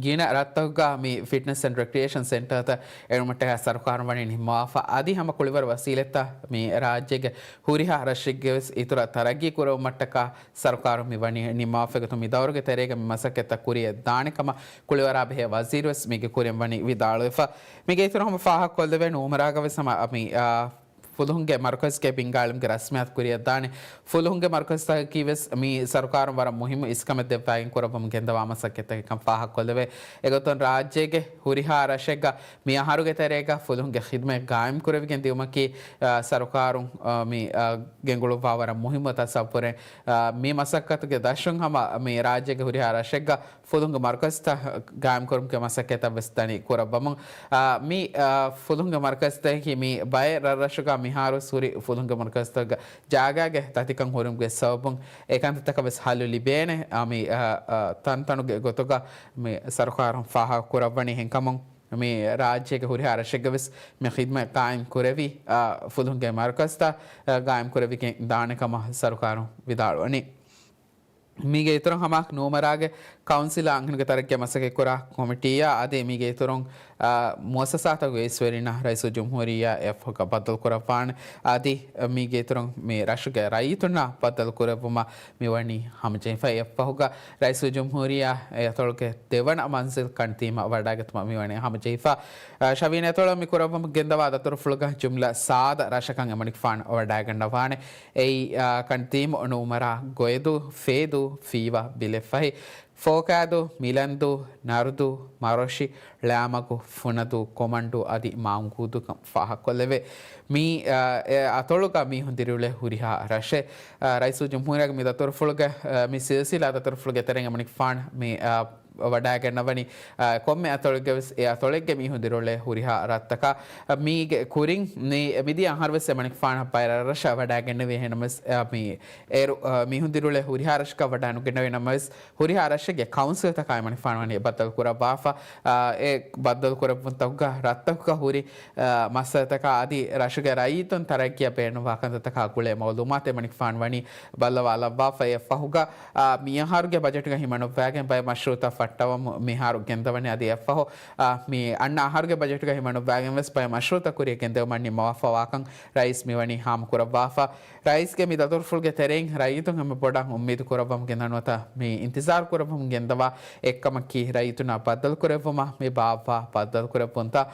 ގިނަ ރަށްތަކުގަ މި ފިޓްނަސް އެންޑް ރެކްރިއޭޝަން ސެންޓަރތައް އެޅުމަށްޓަކާ ސަރުކާރުން ވަނީ ނިންމަވާފަ. އަދި ހަމަ ކުޅިވަރު ވަސީލަތްތައް މި ރާއްޖޭގެ ހުރިހާ ރަށެއްގެވެސް އިތުރަށް ތަރައްގީ ކުރެވުމަށްޓަކާ ސަރުކާރުން މި ވަނީ ނިންމަވާފަ. އެގޮތުން މި ދައުރުގެ ތެރޭގަ މި މަސައްކަތްތައް ކުރިއަށް ދާނެ ކަމަށް ކުޅިވަރާ ބެހޭ ވަޒީރުވެސް މީގެ ކުރިން ވަނީ ވިދާޅުވެފަ. މީގެ އިތުރު ހަމަ ފާހަގަކޮށްލެވޭ ނޫމަރާގަވެސް ހަމަ މި، އާ، ފުލުހުންގެ މަރުކަޒުގެ ބިންގާއެޅުމުގެ ރަސްމިއްޔާތު ކުރިއަށްދާނެ. ފުލުހުންގެ މަރުކަޒުތަކަކީ ވެސް މި ސަރުކާރުން ވަރަށް މުހިއްމު އިސްކަމެއް ދެއްވާގެން ކުރައްވަމުން ގެންދަވާ މަސައްކަތްތަކެއްކަން ފާހަގަކޮށްލެވޭ. އެގޮތުން ރާއްޖޭގެ ހުރިހާ ރަށެއްގަ މި އަހަރުގެ ތެރޭގަ ފުލުހުންގެ ޚިދުމަތް ގާއިމް ކުރެވިގެން ދިއުމަކީ، އާ، ސަރުކާރުން، އާ، މި، އާ، ގެންގުޅުއްވާ ވަރަށް މުހިއްމު ތަސައްވުރެއް. އާ، މި މަސައްކަތުގެ ދަށުން ހަމަ މި ރާއްޖޭގެ ހުރިހާ ރަށެއްގަ ފުލުހުންގެ މަރުކަޒުތައް ގާއިމްކުރުމުގެ މަސައްކަތްތައް ވެސް ދަނީ ކުރައްވަމުން. އާ، މި، އާ، ފުލުހުންގެ މަރުކަޒުތަކަކީ މި ބައެއް ރަށްރަށުގަ މިހާރު ހުރި ފުލުންގެ މަރުކަޒުތަކުގަ ޖާގާގެ ތަތިކަން ހުރުމުގެ ސަބަބުން އެ ކަންތައްތަކަށް ވެސް ހައްލު ލިބޭނެ. އާ، މި، އާ، އާ، ތަންތަނުގެ ގޮތުގަ މި ސަރުކާރުން ފާހަގަ ކުރައްވަނީ. ހެންކަމުން މި ރާއްޖޭގެ ހުރިހާ ރަށެއްގެ ވެސް މި ޚިދްމަތް ޤާއިމް ކުރެވި، އާ، ފުލުންގެ މަރުކަޒުތައް، އާ، ޤާއިމް ކުރެވިގެން ދާނެ ކަމަށް ސަރުކާރުން ވިދާޅުވަނީ. މީގެ އިތުރުން ހަމަ ނޫމަރާގެ ކައުންސިލާ އަންހެނުންގެ ތަރައްގީއަށް މަސައްކަތްކުރާ ކޮމިޓީއާ އަދި މީގެ އިތުރުން، އާ، މުއައްސަސާތަކުގެ އިސްވެރިންނަށް ރައީސުލްޖުމްހޫރިއްޔާ އެއަށްފަހުގަ ބައްދަލުކުރައްވާނެ. އަދި މީގެ އިތުރުން މި ރަށުގެ ރައްޔިތުންނާ ބައްދަލުކުރެއްވުމަށް މިވަނީ ހަމަޖެހިފަ. އެއަށްފަހުގަ ރައީސުލްޖުމްހޫރިއްޔާ އެ އަތޮޅުގެ ދެވަނަ މަންޒިލް ކަންތީމަށް ވަޑައިގަތުމަށް މިވަނީ ހަމަޖެހިފަ. އާ، ޝަވީން އެތޮޅަށް މި ކުރައްވަމުން ގެންދަވާ ދަތުރުފުޅުގަ ޖުމްލަ ސާދަ ރަށަކަށް އެމަނިކުފާނު ވަޑައިގަންނަވާނެ. އެއީ، އާ، ކަންތީމު، ނޫމަރާ، ގޮއެދޫ، ފޭދޫ، ފީވާ، ބިލެއްފަހި، ފޯކާދޫ، މިލަންދޫ، ނަރުދޫ، މަރޮށި، ޅާމަގު، ފުނަދޫ، ކޮމަންޑޫ އަދި މާއުންގޫދޫ ކަމަށް ފާހަގަކޮށްލެވޭ. މި، އާ، އެ އަތޮޅުގަ މީހުން ދިރިއުޅޭ ހުރިހާ ރަށެއް، އާ، ރައީސުލްޖުމްހޫރިއްޔާގެ މި ދަތުރުފުޅުގެ، އާ، މި ސިލްސިލާ ދަތުރުފުޅުގެ ތެރެއިން އެމަނިކުފާނު މި، އާ، ވަޑައިގަންނަވަނީ، އާ، ކޮންމެ އަތޮޅެއްގެ ވެސް އެ އަތޮޅެއްގެ މީހުން ދިރިއުޅޭ ހުރިހާ ރަށްތަކަށް. އާ، މީގެ ކުރިން މި، މިދިޔަ އަހަރު ވެސް އެމަނިކުފާނަށް ބައެއް ރަށްރަށަށް ވަޑައިގެންނެވި. އެހެންނަމަވެސް، އާ، މި އޭރު، އާ، މީހުން ދިރިއުޅޭ ހުރިހާ ރަށަކަށް ވަޑައިނުގެންނެވި ނަމަވެސް، ހުރިހާ ރަށެއްގެ ކައުންސިލްތަކާ އެމަނިކުފާނު ވަނީ ބައްދަލު ކުރައްވާފަ. އާ، އެ ބައްދަލު ކުރެއްވުންތަކުގަ ރަށްތަކުގަ ހުރި، އާ، މައްސަލަތަކާ އަދި ރަށުގެ ރައްޔިތުން ތަރައްގީއަށް ބޭނުންވާ ކަންތައްތަކާ ގުޅޭ މައުލޫމާތު އެމަނިކުފާނު ވަނީ ބައްލަވާލައްވާފަ. އެއަށްފަހުގަ، އާ، މިއަހަރުގެ ބަޖެޓުގަ ހިމަނުއްވާގެން ބައެއް މަޝްރޫއުތައް ފައްޓަވަމުން މިހާރު ގެންދަވަނީ. އަދި އެއަށްފަހު، އާ، މި އަންނަ އަހަރުގެ ބަޖެޓުގަ ހިމަނުއްވާގެން ވެސް ބައެއް މަޝްރޫއުތައް ކުރިއަށް ގެންދެވުމަށް ނިންމަވާފަވާކަން ރައީސް މިވަނީ ހާމަކުރައްވާފަ. ރައީސްގެ މި ދަތުރުފުޅުގެ ތެރެއިން ރައްޔިތުން ހަމަ ބޮޑަށް އުއްމީދު ކުރައްވަމުން ގެންދަނުވަތަ މި އިންތިޒާރު ކުރައްވަމުން ގެންދަވާ އެއްކަމަކީ ރައްޔިތުންނާ ބައްދަލު ކުރެއްވުމަށް މި ބާއްވާ ބައްދަލު ކުރެއްވުންތައް.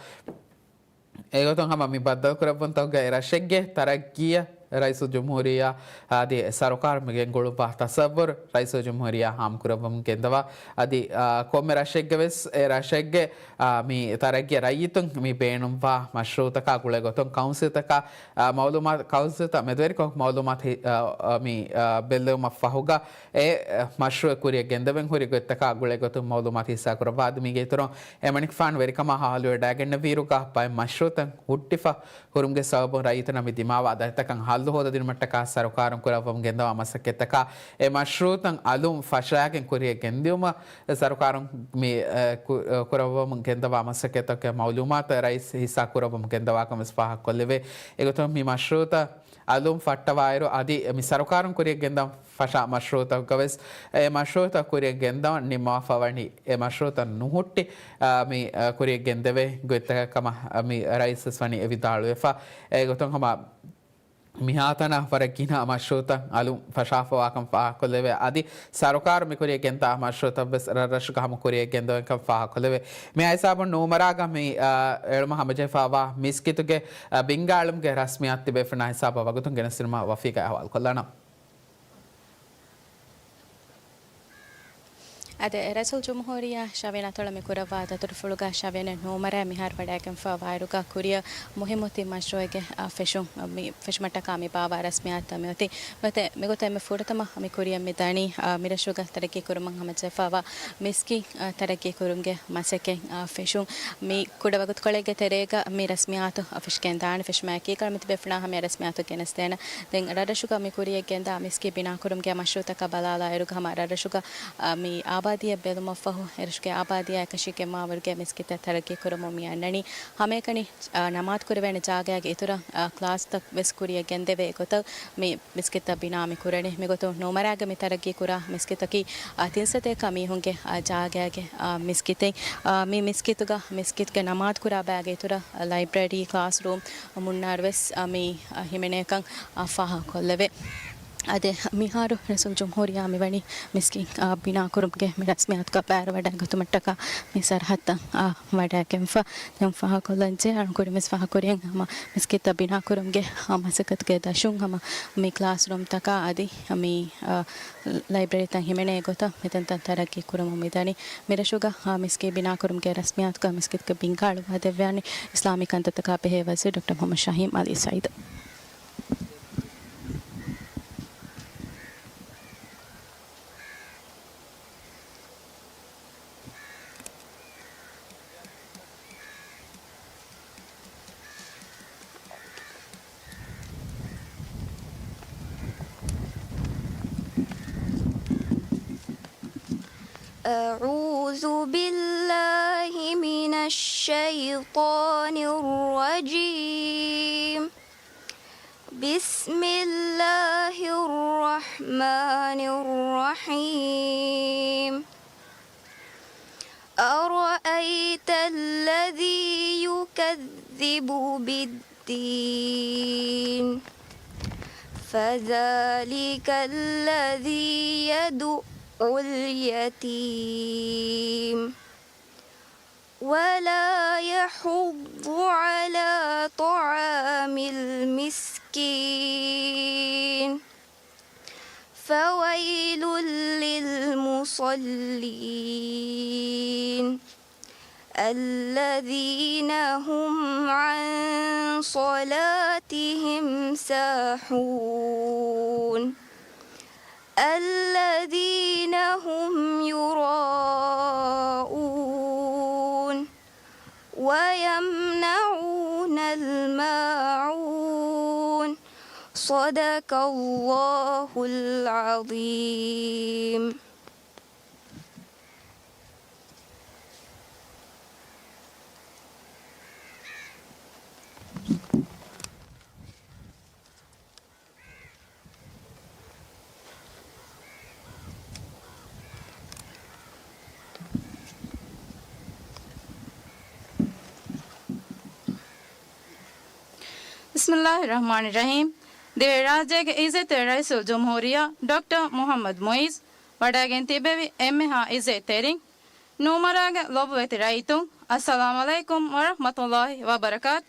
އެގޮތުން ހަމަ މި ބައްދަލު ކުރެއްވުންތަކުގަ އެ ރަށެއްގެ ތަރައްގީއަށް ރައީސުލްޖުމްހޫރިއްޔާ އަދި ސަރުކާރު މި ގެންގުޅުއްވާ ތަސައްވުރު ރައީސުލްޖުމްހޫރިއްޔާ ހާމަކުރައްވަމުން ގެންދަވާ. އަދި، އާ، ކޮންމެ ރަށެއްގެ ވެސް އެ ރަށެއްގެ، އާ، މި ތަރައްގީއަށް ރައްޔިތުން މި ބޭނުންވާ މަޝްރޫއުތަކާ ގުޅޭ ގޮތުން ކައުންސިލްތަކާ، އާ، މައުލޫމާތު، ކައުންސިލްތައް މެދުވެރިކޮށް މައުލޫމާތު ހި-، އާ، އާ، މި، އާ، ބެއްލެވުމަށް ފަހުގަ އެ، އާ، މަޝްރޫއެއް ކުރިއަށް ގެންދެވެން ހުރި ގޮތްތަކާ ގުޅޭ ގޮތުން މައުލޫމާތު ހިއްސާކުރައްވާ. އަދި މީގެ އިތުރުން އެމަނިކުފާނު ވެރިކަމާ ހަވާލުވެވަޑައިގެންނެވިއިރުގަ ބައެއް މަޝްރޫއުތައް ހުއްޓިފަ ހުރުމުގެ ސަބަބުން ރައްޔިތުންނަށް މި ދިމާވާ ދަތިތަކަށް ހައްލު ހޯދަދިނުމަށްޓަކާ ސަރުކާރުން ކުރައްވަމުން ގެންދަވާ މަސައްކަތްތަކާ އެ މަޝްރޫއުތައް އަލުން ފަށާގެން ކުރިއަށް ގެންދިއުމަށް ސަރުކާރުން މި، އެ، ކު-، އެ، ކުރައްވަމުން ގެންދަވާ މަސައްކަތްތަކުގެ މައުލޫމާތު ރައީސް ހިއްސާ ކުރައްވަމުން ގެންދަވާކަން ވެސް ފާހަގަކޮށްލެވޭ. އެގޮތުން މި މަޝްރޫއުތައް އަލުން ފައްޓަވާއިރު އަދި މި ސަރުކާރުން ކުރިއަށް ގެންދަން ފަށާ މަޝްރޫއުތަކުގަ ވެސް އެ މަޝްރޫއުތައް ކުރިއަށް ގެންދަވަން ނިންމަވާފަ ވަނީ އެ މަޝްރޫއުތައް ނުހުއްޓި، އާ، މި، އާ، ކުރިއަށް ގެންދެވޭ ގޮތްތަކެއް ކަމަށް، އާ، މި ރައީސް ވެސް ވަނީ އެ ވިދާޅުވެފަ. އެގޮތުން ހަމަ މިހާތަނަށް ވަރަށް ގިނަ މަޝްރޫއުތައް އަލުން ފަށާފަވާކަން ފާހަގަކޮށްލެވޭ. އަދި ސަރުކާރު މި ކުރިއަށް ގެންދާ މަޝްރޫއުތައް ވެސް ރަށްރަށުގަ ހަމަ ކުރިއަށް ގެންދަވަންކަން ފާހަގަކޮށްލެވޭ. މި ހިސާބުން ނޫމަރާގަ މި، އާ، އެޅުމަށް ހަމަޖެހިފައިވާ މިސްކިތުގެ، އާ، ބިންގާ އެޅުމުގެ ރަސްމިއްޔާތު ތިބޭފުޅުންނާ ހިސާބަށް ވަގުތުން ގެނެސްދިނުމަށް ވަފީގަ އަހުވާލުކޮށްލާނަން. އަދި ރައީސުލްޖުމްހޫރިއްޔާ ޝަވިޔަނި އަތޮޅަށް މި ކުރައްވާ ދަތުރުފުޅުގަ ޝަވިޔަނި ނޫމަރާ މިހާރު ވަޑައިގެންފަ ވާއިރުގަ ކުރިއަށް މުހިއްމު ތިން މަޝްރޫއެއްގެ، އާ، ފެށުން، އާ، މި ފެށުމަށްޓަކާ މި ބާއްވާ ރަސްމިއްޔާތުތައް މިއޮތީ. މިގޮތަށް، މިގޮތަށް މި ފުރަތަމަ މި ކުރިއަށް މި ދަނީ، އާ، މިރަށުގަ ތަރައްގީ ކުރުމަށް ހަމަޖެހިފައިވާ މިސްކިތް، އާ، ތަރައްގީ ކުރުމުގެ މަސައްކަތް، އާ، ފެށުން. މި ކުޑަ ވަގުތުކޮޅެއްގެ ތެރޭގަ މި ރަސްމިއްޔާތު ފެށިގެންދާނެ. ފެށުމާއެކީ ކަޅު މިތިބޭފުޅުންނާ ހަމައަށް ރަސްމިއްޔާތު ގެނެސްދޭނެ. ދެން ރަށްރަށުގަ މި ކުރިއަށް ގެންދާ މިސްކިތް ބިނާކުރުމުގެ މަޝްރޫއުތަކަށް ބަލާލާއިރުގަ ހަމަ ރަށްރަށުގަ، އާ، މި އާބާދީއެއް ބެލުމަށްފަހު، އެރަށުގެ އާބާދީއާ އެކަށީގެންވާވަރުގެ މިސްކިތްތައް ތަރައްގީ ކުރަމުން މި އަންނަނީ. ހަމައެކަނި، އާ، ނަމާދު ކުރެވޭނެ ޖާގައިގެ އިތުރަށް، އާ، ކްލާސްތައް ވެސް ކުރިއަށް ގެންދެވޭ ގޮތަށް މި މިސްކިތްތައް ބިނާ މި ކުރަނީ. މިގޮތުން ނޫމަރާގަ މި ތަރައްގީ ކުރާ މިސްކިތަކީ، އާ، ތިން ސަތޭކަ މީހުންގެ، އާ، ޖާގައިގެ، އާ، މިސްކިތެއް. އާ، މި މިސްކިތުގަ މިސްކިތުގެ ނަމާދު ކުރާ ބައިގެ އިތުރަށް، އާ، ލައިބްރަރީ، ކްލާސްރޫމް، މުންނާރު ވެސް، އާ، މި، އާ، ހިމެނޭކަން، އާ، ފާހަގަކޮށްލެވޭ. އަދި މިހާރު ރައީސުލްޖުމްހޫރިއްޔާ މިވަނީ މިސްކިތް، އާ، ބިނާކުރުމުގެ މި ރަސްމިއްޔާތުގަ ބައިވެރިވަޑައިގަތުމަށްޓަކާ މި ސަރަހައްދަށް، އާ، ވަޑައިގެންފަ. ދެން ފާހަގަކޮށްލަންޖެހޭ، އަޅުގަނޑު ކުރިންވެސް ފާހަގަކުރިއަށް ހަމަ މިސްކިތްތައް ބިނާކުރުމުގެ، އާ، މަސައްކަތުގެ ދަށުން ހަމަ މި ކްލާސްރޫމްތަކާ އަދި މި، އާ، ލައިބްރަރީތައް ހިމެނޭ ގޮތަށް މިތަންތަން ތަރައްގީ ކުރަމުން މިދަނީ. މިރަށުގަ، އާ، މިސްކިތް ބިނާކުރުމުގެ ރަސްމިއްޔާތުގަ މިސްކިތުގެ ބިންގާ އަޅުއްވާދެއްވާނީ އިސްލާމީ ކަންތައްތަކާ ބެހޭ ވަޒީރު ޑޮކްޓަރ މުހައްމަދު ޝަހީމް އަލީ ސައީދު. أعوذ بالله من الشيطان الرجيم. بسم الله الرحمن الرحيم. أرأيت الذي يكذب بالدين. فذلك الذي يدع اليتيم. ولا يحض على طعام المسكين. فويل للمصلين. الذين هم عن صلاتهم ساهون. الذين هم يراءون. ويمنعون الماعون. صدق الله العظيم. بسم الله الرحمن الرحيم. ދިވެހި ރާއްޖޭގެ އިއްޒަތްތެރި ރައީސުލްޖުމްހޫރިއްޔާ ޑޮކްޓަރ މުޙައްމަދު މުޢިއްޒު ވަޑައިގެން ތިއްބެވި އެންމެހާ އިއްޒަތްތެރިން، ނޫމަރާގެ ލޮބުވެތި ރައްޔިތުން، އައްސަލާމް ޢަލައިކުމް ވަރަޙްމަތުﷲި ވަބަރަކާތު.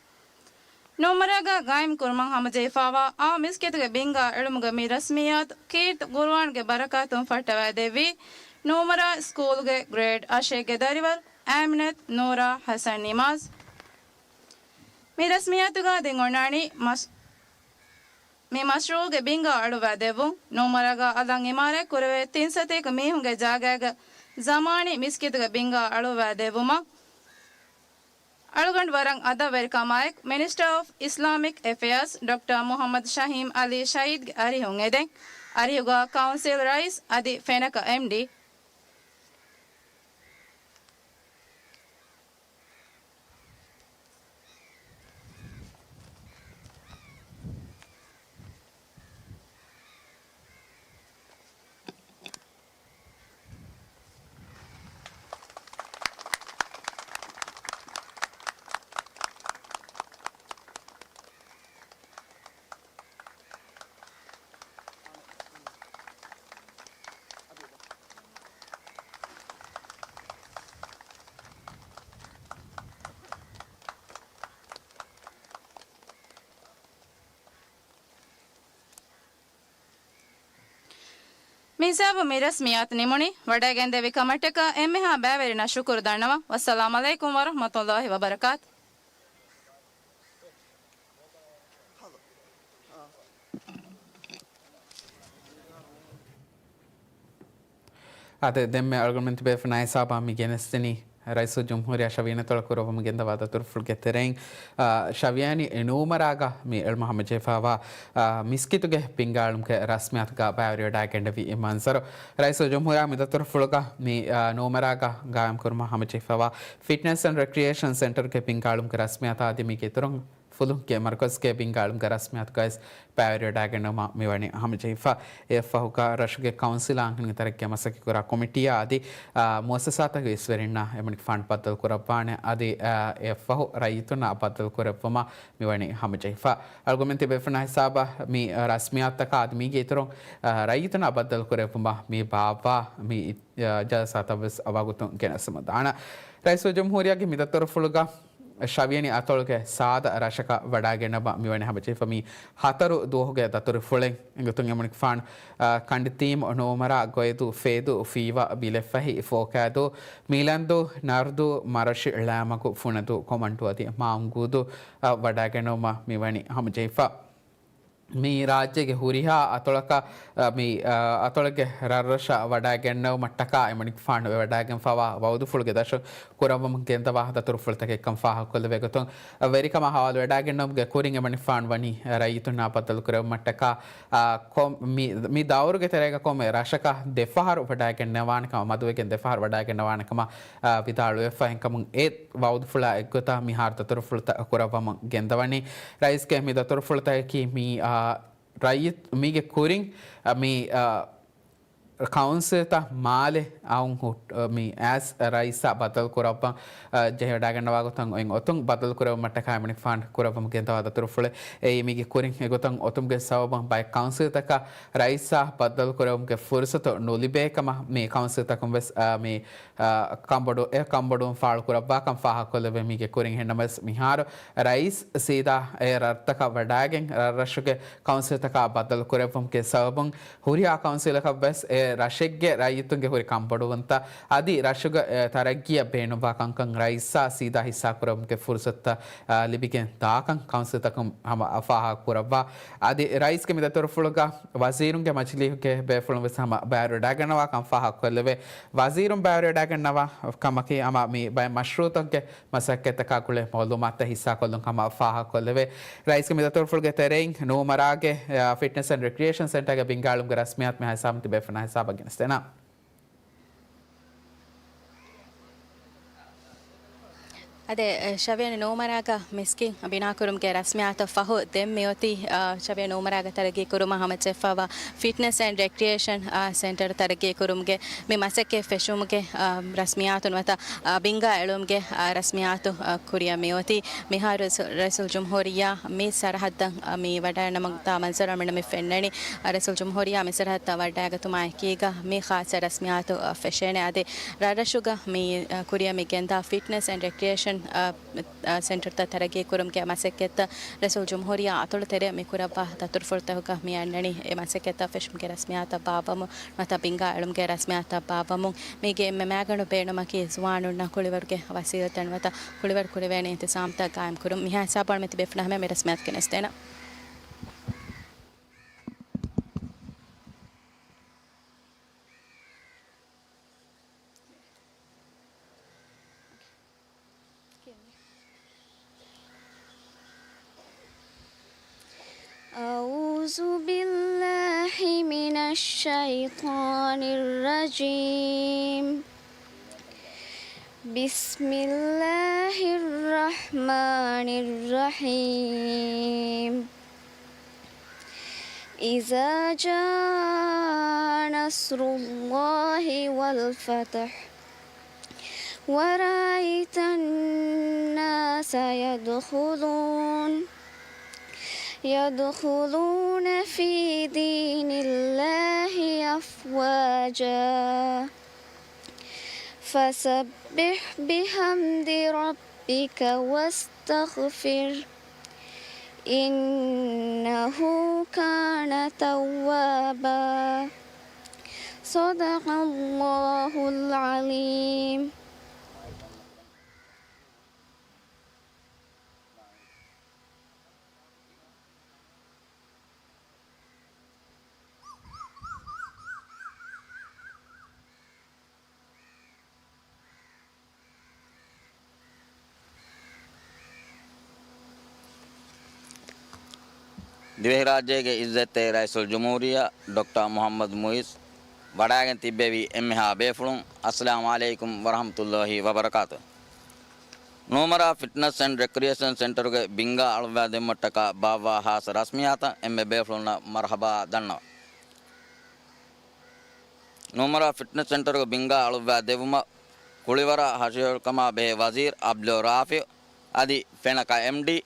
ނޫމަރާގަ ގާއިމް ކުރުމަށް ހަމަޖެހިފާވާ އާ މިސްކިތުގެ ބިންގާ އެޅުމުގެ މި ރަސްމިއްޔާތު ކީރިތި ޤުރުއާންގެ ބަރަކާތުން ފައްޓަވައިދެއްވީ ނޫމަރާ ސްކޫލްގެ ގްރޭޑް އަށެއްގެ ދަރިވަރު އާމިނަތު ނޫރާ ޙަސަން ނިމާޒް. މި ރަސްމިއްޔާތުގަ ދެން އޮންނާނީ މަސް-، މި މަޝްރޫޢުގެ ބިންގާ އަޅުވައިދެއްވުން. ނޫމަރާގަ އަލަށް އިމާރާތް ކުރެވޭ ތިން ސަތޭކަ މީހުންގެ ޖާގައިގަ ޒަމާނީ މިސްކިތުގެ ބިންގާ އަޅުވައިދެއްވުމަށް އަޅުގަނޑު ވަރަށް އަދަބުވެރިކަމާއެކު، މިނިސްޓަރ އޮފް އިސްލާމިކް އެފެއާޒް ޑޮކްޓަރ މުޙައްމަދު ޝަހީމް ޢަލީ ޝަހީދްގެ އަރިހުން އެދެން. އަރިހުގަ ކައުންސިލް ރައީސް އަދި ފެނަކަ އެމްޑީ. މިހިސާބުން މި ރަސްމިއްޔާތު ނިމުނީ. ވަޑައިގެންދެވި ކަމަށްޓަކާ އެންމެހާ ބައިވެރިންނަށް ޝުކުރު ދަންނަވަން. ވައްސަލާމް ޢަލައިކުމް ވަރަޙްމަތުﷲި ވަބަރަކާތު. އާދެ، ދެންމެ އަޅުގަނޑުމެން ތިބޭފުޅުންނާ ހިސާބަށް މި ގެނެސްދިނީ ރައީސުލްޖުމްހޫރިއްޔާ ޝަވިޔަނި އަތޮޅު ކުރައްވަމުން ގެންދަވާ ދަތުރުފުޅުގެ ތެރެއިން، އާ، ޝަވިޔަނި ނޫމަރާގަ މި އެޅުމަށް ހަމަޖެހިފާވާ، އާ، މިސްކިތުގެ ބިންގާއެޅުމުގެ ރަސްމިއްޔާތުގަ ބައިވެރިވެވަޑައިގެންނެވި މަންޒަރު. ރައީސުލްޖުމްހޫރިއްޔާ މި ދަތުރުފުޅުގަ މި، އާ، ނޫމަރާގަ ގާއިމްކުރުމަށް ހަމަޖެހިފާވާ ފިޓްނަސް އެންޑް ރެކްރިއޭޝަން ސެންޓަރުގެ ބިންގާއެޅުމުގެ ރަސްމިއްޔާތާ އަދި މީގެ އިތުރުން ފުލުހުންގެ މަރުކަޒުގެ ބިންގާއެޅުމުގެ ރަސްމިއްޔާތުގައި ބައިވެރިވެވަޑައިގެންނެވުމަށް މިވަނީ ހަމަޖެހިފަ. އެއަށްފަހުގަ ރަށުގެ ކައުންސިލާ އަންހެނުންގެ ތަރައްގީއަށް މަސައްކަތްކުރާ ކޮމިޓީއާ އަދި، އާ، މުއައްސަސާތަކުގެ އިސްވެރިންނަށް އެމަނިކުފާނު ބައްދަލުކުރައްވާނެ އަދި، އާ، އެއަށްފަހު ރައްޔިތުންނަށް ބައްދަލުކުރެއްވުމަށް މިވަނީ ހަމަޖެހިފަ. އަޅުގަނޑުމެން ތިބޭފުޅުންނާ ހިސާބަށް މި ރަސްމިއްޔާތަކާ އަދި މީގެ އިތުރުން، އާ، ރައްޔިތުންނަށް ބައްދަލުކުރެއްވުމަށް މި ބާއްވާ މި، އާ، ޖަލްސާތައްވެސް ވަގުތުން ގެނެސްދެމުންދާނަން. ރައީސުލްޖުމްހޫރިއްޔާގެ މި ދަތުރުފުޅުގަ ޝަވިޔަނި އަތޮޅުގެ ސާދަ ރަށަކަށް ވަޑައިގެންނަވާ މިވަނީ ހަމަޖެހިފަ. މި ހަތަރު ދުވަހުގެ ދަތުރުފުޅެއް އެނގިތުން އެމަނިކުފާނު، އާ، ކަނޑިތީމް، ނޫމަރާ، ގޮއިދޫ، ފޭދޫ، ފީވާ، ބިލެއްފަހި، ފޯކައިދޫ، މިލަންދޫ، ނަރުދޫ، މަރަށި، ޅައިމަގު، ފުނަދޫ، ކޮމަންދޫ އަދި މާއުންގޫދޫ، އާ، ވަޑައިގެންނެވުމަށް މިވަނީ ހަމަޖެހިފަ. މި ރާއްޖޭގެ ހުރިހާ އަތޮޅަކަށް، އަ، މި، އަ، އަތޮޅެއްގެ ރަށްރަށަށް ވަޑައިގެންނެވުމަށްޓަކާ އެމަނިކުފާނު ވެވަޑައިގެންފަވާ ވައުދުފުޅުގެ ދަށުން ކުރައްވަމުން ގެންދަވާ ދަތުރުފުޅުތަކެއްކަން ފާހަގަކޮށްލެވޭ ގޮތުން، އަ، ވެރިކަމާ ހަވާލުވެވަޑައިގެންނެވުމުގެ ކުރިން އެމަނިކުފާނު ވަނީ ރައްޔިތުންނާ ބައްދަލުކުރެވުމަށްޓަކާ، އަ، ކޮ-، މި، މި ދައުރުގެ ތެރޭގަ ކޮންމެ ރަށަކަށް ދެފަހަރު ވަޑައިގެންނެވާނެ ކަމަށް، މަދުވެގެން ދެފަހަރު ވަޑައިގެންނެވާނެ ކަމަށް، އަ، ވިދާޅުވެފަ. އެހެންކަމުން އެ ވައުދުފުޅާ އެއްގޮތަށް މިހާރު ދަތުރުފުޅުތައް ކުރައްވަމުން ގެންދަވަނީ. ރައީސްގެ މި ދަތުރުފުޅުތަކަކީ މި، އާ، ރައްޔިތު-، މީގެ ކުރިން، އާ، މި، އާ، ކައުންސިލްތައް މާލެ އައުން ހުއް-، މި އައިސް ރައީސާ ބައްދަލު ކުރައްވަން، އާ، ޖެހިވަޑައިގަންނަވާ ގޮތަށް އޮތް އޮތުން ބައްދަލު ކުރެވުމަށްޓަކާ އެމަނިކުފާނު ކުރައްވަމުން ގެންދަވާ ދަތުރުފުޅެއް. އެއީ މީގެ ކުރިން އެގޮތަށް އޮތުމުގެ ސަބަބުން ބައެއް ކައުންސިލްތަކަށް ރައީސާ ބައްދަލު ކުރެވުމުގެ ފުރުސަތު ނުލިބޭ ކަމަށް މި ކައުންސިލްތަކުން ވެސް، އާ، މި އާ، ކަންބޮޑު-، އެ ކަންބޮޑުވުން ފާޅުކުރައްވާކަން ފާހަގަކޮށްލެވޭ. މީގެ ކުރިން އެހެންނަމަވެސް މިހާރު ރައީސް ސީދާ އެ ރަށްތަކަށް ވަޑައިގެން ރަށްރަށުގެ ކައުންސިލްތަކާ ބައްދަލު ކުރެއްވުމުގެ ސަބަބުން ހުރިހާ ކައުންސިލަކަށް ވެސް އެ ރަށެއްގެ ރައްޔިތުންގެ ހުރި ކަންބޮޑުވުންތައް އަދި ރަށުގެ، އެ، ތަރައްގީއަށް ބޭނުންވާ ކަންކަން ރައީސާ ސީދާ ހިއްސާކުރެވުމުގެ ފުރުސަތުތައް، އާ، ލިބިގެން ދާކަން ކައުންސިލްތަކުން ހަމަ ފާހަގަކުރައްވާ. އަދި ރައީސްގެ މި ދަތުރުފުޅުގަ ވަޒީރުންގެ މަޖިލީހުގެ ބޭފުޅުން ވެސް ހަމަ ބައިވެރިވެވަޑައިގަންނަވާ ކަން ފާހަގަކޮށްލެވޭ. ވަޒީރުން ބައިވެރިވެވަޑައިގަންނަވާ ކަމަކީ ހަމަ މި ބައެއް މަޝްރޫއުތަކުގެ މަސައްކަތްތަކާ ގުޅޭ މައުލޫމާތުތައް ހިއްސާކޮށްލުން ހަމަ ފާހަގަކޮށްލެވޭ. ރައީސްގެ މި ދަތުރުފުޅުގެ ތެރެއިން ނޫމަރާގެ، އާ، ފިޓްނަސް އެންޑް ރެކްރިއޭޝަން ސެންޓާގެ ބިންގާ އެޅުމުގެ ރަސްމިއްޔާތު މިހާ ހިސާބުން ތިބޭފުޅުންނާ ހިސާބަށް ގެނެސްދޭނަން. އަދެ، އެ، ޝަވިޔަނި ނޫމަރާގަ މިސްކިތް ބިނާކުރުމުގެ ރަސްމިއްޔާތަށް ފަހު ދެން މިއޮތީ، އާ، ޝަވިޔަނި ނޫމަރާގަ ތަރައްގީކުރުމަށް ހަމަޖެއްފަވާ ފިޓްނަސް އެންޑް ރެކްރިއޭޝަން، އާ، ސެންޓަރު ތަރައްގީކުރުމުގެ މި މަސައްކަތް ފެށުމުގެ، އާ، ރަސްމިއްޔާތު ނުވަތަ، އާ، ބިންގާ އެޅުމުގެ، އާ، ރަސްމިއްޔާތު، އާ، ކުރިއަށް މިއޮތީ. މިހާރު ރައީސުލް ޖުމްހޫރިއްޔާ މި ސަރަހައްދަށް، އާ، މި ވަޑައިނަމުން ތާ މަންޒަރު މިނަ މި ފެންނަނީ. ރައީސުލް ޖުމްހޫރިއްޔާ މި ސަރަހައްދަށް ވަޑައިގަތުމާ އެކީގަ މި ޚާއްޞަ ރަސްމިއްޔާތު، އަ، ފެށޭނެ. އަދި ރަށްރަށުގަ މި، އަ، ކުރިއަށް މި ގެންދާ ފިޓްނަސް އެންޑް ރެކްރިއޭޝަން، އަ، އަ، ސެންޓަރުތައް ތަރައްގީ ކުރުމުގެ މަސައްކަތްތައް ރައީސުލް ޖުމްހޫރިއްޔާ އަތޮޅު ތެރޭ މި ކުރައްވާ ދަތުރުފުޅުތަކުގަ މި އަންނަނީ. އެ މަސައްކަތްތައް ފެށުމުގެ ރަސްމިއްޔާތައް ބާއްވަމުން ނުވަތަ ބިންގާ އެޅުމުގެ ރަސްމިއްޔާތައް ބާއްވަމުން. މީގެ އެންމެ މައިގަނޑު ބޭނުމަކީ ޒުވާނުންނަށް ކުޅިވަރުގެ ވަސީލަތްތައް ނުވަތަ ކުޅިވަރު ކުރެވޭނެ އިންތިޒާމްތައް ގާއިމްކުރުން. މިހާ ހިސާބުން މި ތިބޭފުޅުންނާ ހަމަޔަށް މި ރަސްމިއްޔާތު ގެނެސްދޭނަން. أعوذ بالله من الشيطان الرجيم. بسم الله الرحمن الرحيم. إذا جاء نصر الله والفتح ورأيت الناس يدخلون، يدخلون في دين الله أفواجا. فسبح بحمد ربك واستغفره، إنه كان توابا. صدق الله العظيم. ދިވެހިރާއްޖޭގެ އިއްޒަތްތެރި ރައީސުލްޖުމްހޫރިއްޔާ ޑޮކްޓަރ މުޙައްމަދު މުޢިއްޒު ވަޑައިގެން ތިއްބެވި އެންމެހާ ބޭފުޅުން، އައްސަލާމު ޢަލައިކުމް ވަރަޙްމަތުﷲ ވަބަރަކާތު. ނޫމަރާ ފިޓްނަސް އެންޑް ރެކްރިއޭޝަން ސެންޓަރުގެ ބިންގާ އަޅުއްވާ ދެއްވުމަށްޓަކާ ބާއްވާ ޚާއްޞަ ރަސްމިއްޔާތަށް އެންމެ ބޭފުޅުންނަށް މަރުޙަބާ ދަންނަވަން. ނޫމަރާ ފިޓްނަސް ސެންޓަރުގެ ބިންގާ އަޅުއްވާ ދެއްވުމަށް ކުޅިވަރަށް ހަށިގަނޑުކަމާ ބެހޭ ވަޒީރު އަބްދުއްލާ ރާފިޢު އަދި ފެނަކަ އެމްޑީ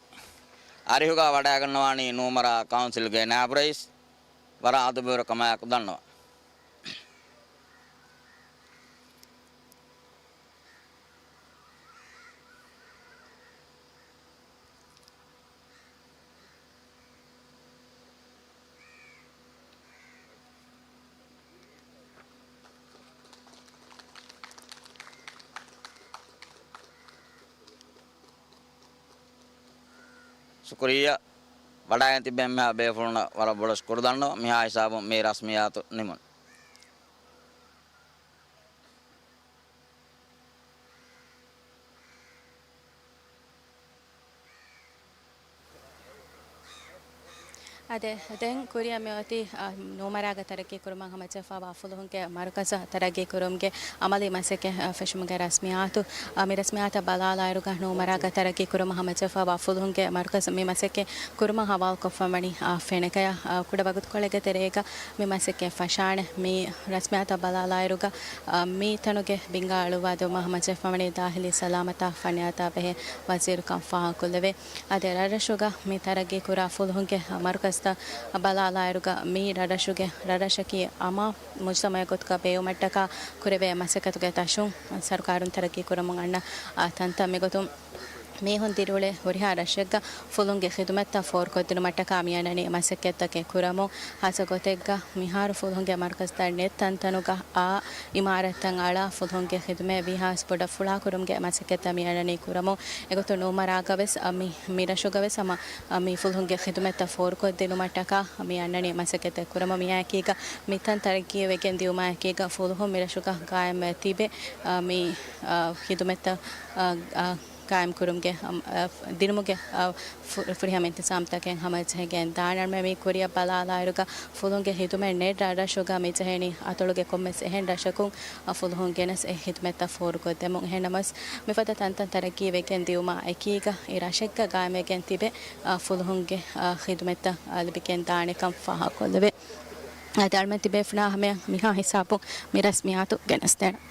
އަރިހުގަ ވަޑައިގަންނަވާނީ ނޫމަރާ ކައުންސިލްގެ ނާއިބު ރައީސް. ވަރަށް އަދަބުވެރިކަމާއެކު ދަންނަވަން. ޝުކުރިއްޔާ. ވަޑައިގެން ތިބެން މިހާ ބޭފުޅުންނަށް ވަރަށް ބޮޑަށް ޝުކުރު ދަންނަވަން. މިހާ ހިސާބުން މި ރަސްމިއްޔާތު ނިމުން. އާދެ، ދެން ކުރިއަށް މިއޮތީ، އާ، ނޫމަރާގަ ތަރައްގީ ކުރުމަށް ހަމަޖެހިފައިވާ ފުލުހުންގެ މަރުކަޒަށް ތަރައްގީ ކުރުމުގެ އަމަލީ މަސައްކަތް، އާ، ފެށުމުގެ ރަސްމިއްޔާތު. އާ، މި ރަސްމިއްޔާތަށް ބަލާލާއިރުގަ ނޫމަރާގަ ތަރައްގީ ކުރުމަށް ހަމަޖެހިފައިވާ ފުލުހުންގެ މަރުކަޒަށް މި މަސައްކަތް ކުރުމަށް ހަވާލުކޮށްފަ ވަނީ، އާ، ފެނަކަޔަށް، އާ، ކުޑަ ވަގުތުކޮޅެއްގެ ތެރޭގަ މި މަސައްކަތް ފަށާނެ. މި ރަސްމިއްޔާތަށް ބަލާލާއިރުގަ، އާ، މި ތަނުގެ ބިންގާ އަޅުއްވާ ދިއުމަށް ހަމަޖެހިފަ ވަނީ ދާހިލީ ސަލާމަތާ ފަނިޔާތާ ބެހޭ ވަޒީރުކަން ފާހަގަކޮށްލެވޭ. އަދި ރަށްރަށުގަ މި ތަރައްގީ ކުރާ ފުލުހުންގެ މަރުކަޒްތައް ބަލާލާއިރުގަ މީ ރަށްރަށުގެ ރަށްރަށަކީ އަމާ މުޖްތަމަޢެއް ގޮތުގަ ބޭއްވުމަށްޓަކާ ކުރެވޭ މަސައްކަތުގެ ދަށުން ސަރުކާރުން ތަރައްގީ ކުރަމުން އަންނަ، އާ، ތަންތަން. މިގޮތުން މީހުން ދިރިއުޅޭ ހުރިހާ ރަށެއްގަ ފުލުހުންގެ ޚިދުމަތްތައް ފޯރުކޮށްދިނުމަށްޓަކާ މިއަންނަނީ މަސައްކަތްތަކެއް ކުރަމުން. ހާއްސަ ގޮތެއްގަ މިހާރު ފުލުހުންގެ މަރުކަޒްތައް ނެތް ތަންތަނުގަ އާ އިމާރާތްތައް އަޅާ ފުލުހުންގެ ޚިދުމަތް ވީހާވެސް ބޮޑަށް ފުޅާކުރުމުގެ މަސައްކަތްތައް މި އަންނަނީ ކުރަމުން. އެގޮތުން ނޫމަރާގަވެސް، އަ، މި، މި ރަށުގަވެސް ހަމަ، އަ، މި ފުލުހުންގެ ޚިދުމަތްތައް ފޯރުކޮށްދިނުމަށްޓަކާ މި އަންނަނީ މަސައްކަތެއް ކުރަމުން. މިއާއެކީގަ މިތަން ތަރައްގީވެގެން ދިއުމާއެކީގަ ފުލުހުން މި ރަށުގަ ގާއިމްވެ ތިބެ، އަ، މި، އަ، ޚިދުމަތްތައް، އަ، އަ، ގާއިމްކުރުމުގެ، އަ، އަ، ދިނުމުގެ، އަ، ފު-، ފުރިހަމަ އިންތިޒާމްތަކެއް ހަމަޖެހިގެން ދާނަންމެ. މި ކުރިއަށް ބަލާލާއިރުގަ ފުލުހުންގެ ޚިދުމަތް ނެތް ރަށްރަށުގަ މި ޖެހެނީ އަތޮޅުގެ ކޮންމެސް އެހެން ރަށަކުން، އަ، ފުލުހުން ގެނެސް އެ ޚިދުމަތްތައް ފޯރުކޮށްދެމުން. އެހެންނަމަވެސް، މިފަދަ ތަންތަން ތަރައްގީވެގެން ދިއުމާ އެކީގަ އެ ރަށެއްގަ ގާއިމްވެގެން ތިބެ، އަ، ފުލުހުންގެ، އަ، ޚިދުމަތްތައް، އަ، ލިބިގެން ދާނެކަން ފާހަގަކޮށްލެވޭ. އަދި އަޅުމެން ތިބޭފުޅާ ހަމަޔަށް މިހާ ހިސާބުން މި ރަސްމިއްޔާތު ގެނެސްދޭނަން.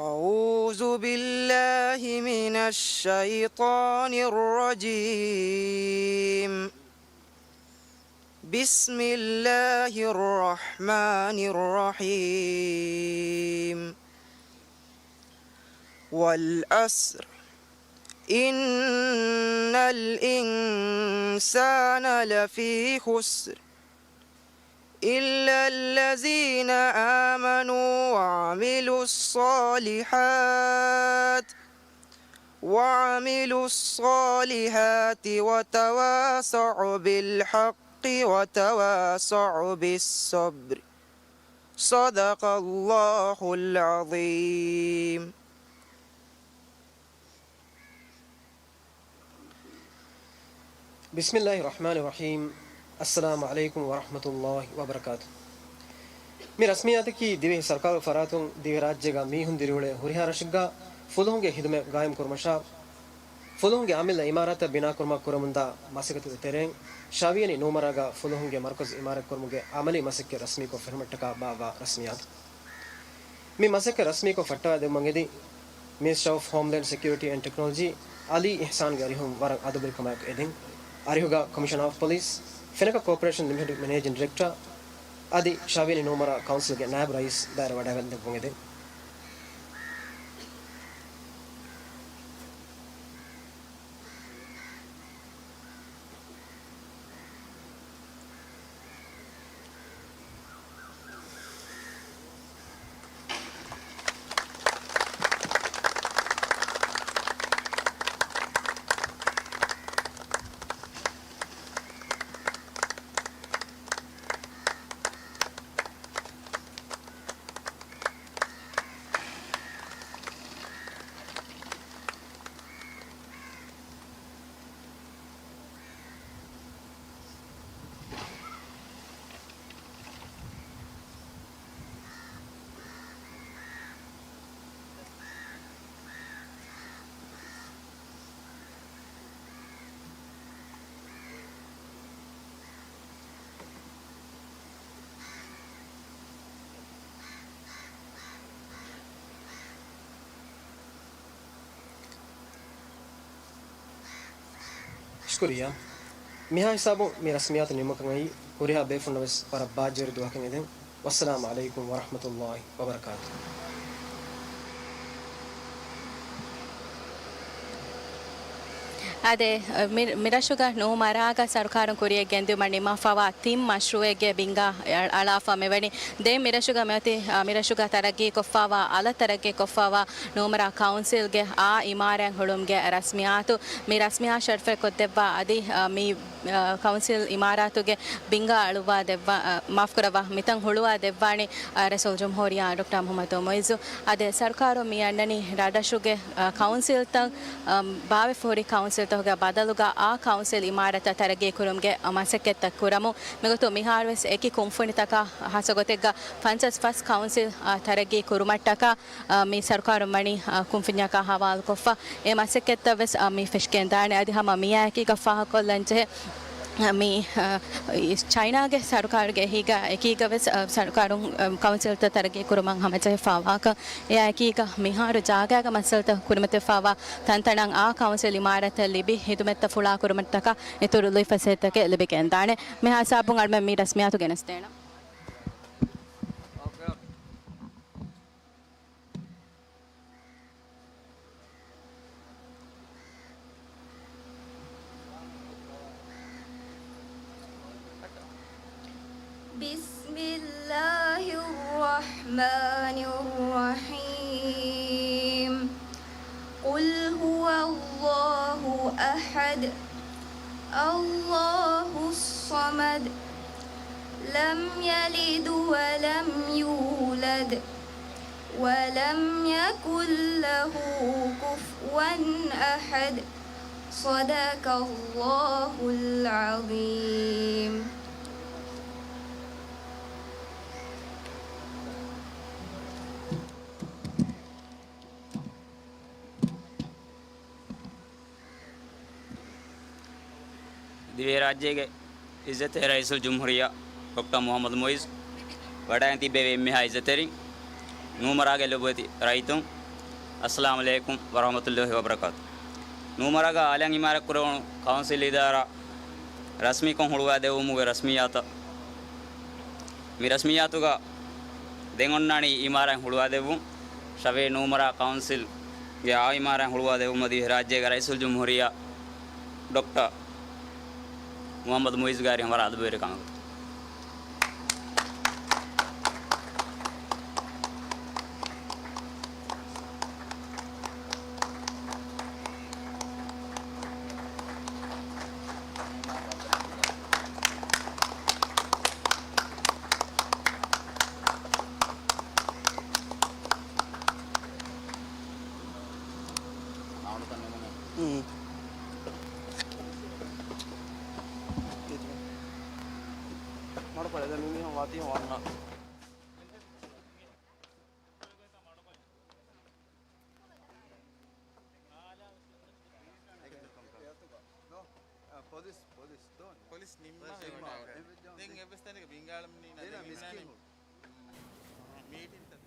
أعوذ بالله من الشيطان الرجيم. بسم الله الرحمن الرحيم. والعصر. إن الإنسان لفي خسر. إلا الذين آمنوا وعملوا الصالحات، وعملوا الصالحات وتواصوا بالحق وتواصوا بالصبر. صدق الله العظيم. ބިސްމިއްލާހި ރަޙްމާނި ރަޙީމް. އައްސަލާމު ޢަލައިކުމް ވަރަޙްމަތުﷲި ވަބަރަކާތު. މި ރަސްމިއްޔާތަކީ ދިވެހި ސަރުކާރު ފަރާތުން ދިވެހިރާއްޖޭގަ މީހުން ދިރިއުޅޭ ހުރިހާ ރަށެއްގަ ފުލުހުންގެ ޚިދުމަތް ގާއިމްކުރުމަށާ، ފުލުހުންގެ އަމިއްލަ އިމާރާތްތައް ބިނާކުރުމަށް ކުރަމުންދާ މަސައްކަތުގެ ތެރެއިން، ޝާވިޔަނި ނޫމަރާގަ ފުލުހުންގެ މަރުކަޒު އިމާރާތްކުރުމުގެ އަމަލީ މަސައްކަތް ރަސްމީކޮށް ފެށުމަށްޓަކާ ބާއްވާ ރަސްމިއްޔާތު. މި މަސައްކަތް ރަސްމީކޮށް ފައްޓަވައިދެއްވުމަށް އެދި، މިނިސްޓަރ އޮފް ހޯމްލޭންޑް ސެކިއުރިޓީ އެންޑް ޓެކްނޮލޮޖީ އަލީ އިޙްސާންގެ އަރިހުން ވަރަށް އަދުބުރިކަމާއެކު އެދެން. އަރިހުގަ ކޮމިޝަނަރ އޮފް ޕޮލިސް، ފެނަކަ ކޯޕަރޭޝަން ލިމިޓެޑް މެނޭޖިން ޑިރެކްޓަރ އަދި ޝާވިޔަނި ނޫމަރާ ކައުންސިލްގެ ނާއިބު ރައީސް ދާއިރާ ވަޑައިގެން ދެއްވުން އެދެން. ޝުކުރިއްޔާ. މިހާ ހިސާބުން މި ރަސްމިއްޔާތު ނިމުމަކަށް އައީ ހުރިހާ ބޭފުންނަށް ވެސް ވަރަށް ބާއްޖަވެރި ދުވަހަކަށް އެދެން. ވައްސަލާމު ޢަލައިކުމް ވަރަޙްމަތުﷲ ވަބަރަކާތު. އާދެ، މި، މިރަށުގަ ނޫމަރާގަ ސަރުކާރުން ކުރިޔަށް ގެންދިއުމަށް ނިންމާފަވާ ތިން މަޝްރޫއެއްގެ ބިންގާ އަޅާފަ މިވަނީ. ދެން މިރަށުގަ މިއޮތީ، އާ، މިރަށުގަ ތަރައްގީ ކޮށްފަވާ، އަލަށް ތަރައްގީ ކޮށްފަވާ ނޫމަރާ ކައުންސިލްގެ އާ އިމާރާތް ހުޅުމުގެ ރަސްމިއްޔާތު. މި ރަސްމިއްޔާ ޝަރުފެއް ކޮށްދެއްވާ އަދި، އާ، މި އަ، ކައުންސިލް އިމާރާތުގެ ބިންގާ އަޅުއްވާ ދެއްވާ، އަ، މާފުކުރައްވާ، މިތަން ހުޅުވާ ދެއްވާނީ، އަ، ރައީސުލްޖުމްހޫރިއްޔާ ޑޮކްޓަރ މުޙައްމަދު މުޢިއްޒު. އަދި ސަރުކާރުން މި އަންނަނީ ރަށްރަށުގެ، އަ، ކައުންސިލްތައް، އަ، ބާވެފަ ހުރި ކައުންސިލްތަކުގެ ބަދަލުގަ އާ ކައުންސިލް އިމާރާތަށް ތަރައްގީ ކުރުމުގެ، އަ، މަސައްކަތްތައް ކުރަމުން. މިގޮތުން މިހާރުވެސް އެކި ކުންފުނިތަކާ ހާއްސަ ގޮތެއްގަ ފަންސާސް ފަސް ކައުންސިލް، އަ، ތަރައްގީ ކުރުމަށްޓަކާ، އަ، މި ސަރުކާރުން ވަނީ، އަ، ކުންފުންޏަކާ ހަވާލުކޮށްފަ. އެ މަސައްކަތްތައް ވެސް، އަ، މި ފެށިގެންދާނެ. އަދި ހަމަ މިއާއެކީގަ ފާހަގަކޮށްލަންޖެހޭ، މި، އަ، ޗައިނާގެ ސަރުކާރުގެ އެހީގަ އެކީގަ ވެސް، އަ، ސަރުކާރުން، އަ، ކައުންސިލްތައް ތަރައްގީ ކުރުމަށް ހަމަޖެހިފަ ވާކަން. އެއާއެކީގަ މިހާރު ޖާގައިގަ މައްސަލަތައް ކުރިމަތިވެފަވާ ތަންތަނަށް އާ ކައުންސިލް އިމާރާތަށް ލިބި ހިދުމަތްތައް ފުޅާ ކުރުމަށްޓަކާ އިތުރު ލުއިފަސޭހަތަކެއް ލިބިގެންދާނެ. މިހާ ހިސާބުން އަޅުމެން މި ރަސްމިއްޔާތު ގެނެސްދޭނަން. بسم الله الرحمن الرحيم. قل هو الله أحد. الله الصمد. لم يلد ولم يولد. ولم يكن له كفوا أحد. صدق الله العظيم. ދިވެހިރާއްޖޭގެ އިއްޒަތްތެރި ރައީސުލްޖުމްހޫރިއްޔާ ޑޮކްޓަރ މުޙައްމަދު މުޢިއްޒު، ވަޑައިގެން ތިއްބެވި އެންމެހާ އިއްޒަތްތެރިން، ނޫމަރާގެ ލޮބުވެތި ރައްޔިތުން، އައްސަލާމު ޢަލައިކުމް ވަރަޙްމަތުﷲ ވަބަރަކާތު. ނޫމަރާގަ އަލަށް އިމާރާތްކުރެވުނު ކައުންސިލް އިދާރާ ރަސްމީކޮށް ހުޅުވާދެއްވުމުގެ ރަސްމިއްޔާތަށް މި ރަސްމިއްޔާތުގަ ދެން އޮންނާނީ އިމާރާތް ހުޅުވާދެއްވުން. ޝަވޭ ނޫމަރާ ކައުންސިލްގެ އާ އިމާރާތް ހުޅުވާދެއްވުމަށް ދިވެހިރާއްޖޭގެ ރައީސުލްޖުމްހޫރިއްޔާ ޑޮކްޓަރ މުޙައްމަދު މުޢިއްޒުގެ އަރިހަށް ވަރަށް އަދަބުވެރިކަމަށް. މަޑުކޮޅެއް ދެން މި މީހުން ވާތީ ވަންނަ. ޕޮލިސް، ޕޮލިސް ދޯން. ޕޮލިސް ނިންމާ ޕޮލިސް ނިންމާ. ދެން އެއްވެސް ތަނެއް ބިނގާޅަނީ ނަދެން މިސްކިތް ހިންނާނެ. ހު. މީޓިންތައް.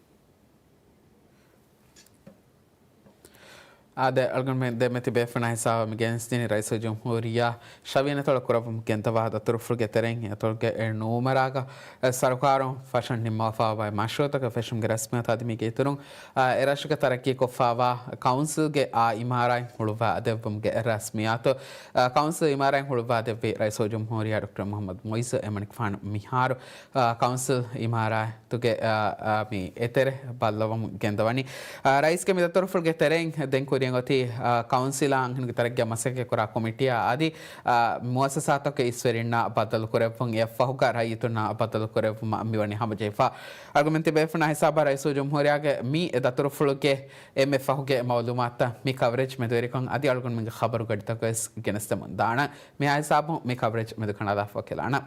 އާދެ، އަޅުގަނޑުމެން ދެމެތި ބޭފުޅުންނާ ހިސާބަށް މި ގެނެސްދިނީ ރައީސުލްޖުމްހޫރިއްޔާ ޝަވީން އަތޮޅަށް ކުރައްވަމުން ގެންދަވާ ދަތުރުފުޅުގެ ތެރެއިން އެ އަތޮޅުގެ އެ ނޫމަރާގަ އެ ސަރުކާރުން ފަށަން ނިންމާފަވާ މަޝްރޫއުތަކަށް ފެށުމުގެ ރަސްމިއްޔާތު އަދި މީގެ އިތުރުން، އާ، އެ ރަށުގެ ތަރައްގީ ކޮށްފަވާ ކައުންސިލްގެ އާ އިމާރާތް ހުޅުވާ ދެއްވުމުގެ ރަސްމިއްޔާތު، އާ، ކައުންސިލް އިމާރާތް ހުޅުވާ ދެއްވި ރައީސުލްޖުމްހޫރިއްޔާ ޑޮކްޓަރ މުޙައްމަދު މުޢިއްޒު އެމަނިކުފާނު މިހާރު، އާ، ކައުންސިލް އިމާރާތުގެ، އާ، އާ، މި އެތެރެ ބައްލަވަމުން ގެންދަވަނީ. އާ، ރައީސްގެ މި ދަތުރުފުޅުގެ ތެރެއިން ދެން ކުރިއަށް އޮތީ، އާ، ކައުންސިލާ އަންހެނުންގެ ތަރައްގީއަށް މަސައްކަތް ކުރާ ކޮމިޓީއާ އަދި، އާ، މުއައްސަސާތަކުގެ އިސްވެރިންނާ ބައްދަލު ކުރެއްވުން، އެއަށްފަހުގަ ރައްޔިތުންނާ ބައްދަލު ކުރެއްވުމަށް މިވަނީ ހަމަޖެހިފަ. އަޅުގަނޑުމެން ތިބޭފުޅުންނާ ހިސާބަށް ރައީސުލް ޖުމްހޫރިއްޔާގެ މި ދަތުރުފުޅުގެ އެންމެ ފަހުގެ މައުލޫމާތުތައް މި ކަވަރޭޖް މެދުވެރިކޮށް އަދި އަޅުގަނޑުމެންގެ ޚަބަރު ގަޑިތަކަށް ވެސް ގެނެސްދެމުން ދާނަން. މިހާ ހިސާބުން މި ކަވަރޭޖް މެދުކަނޑާލާފަ ކިލާނަން.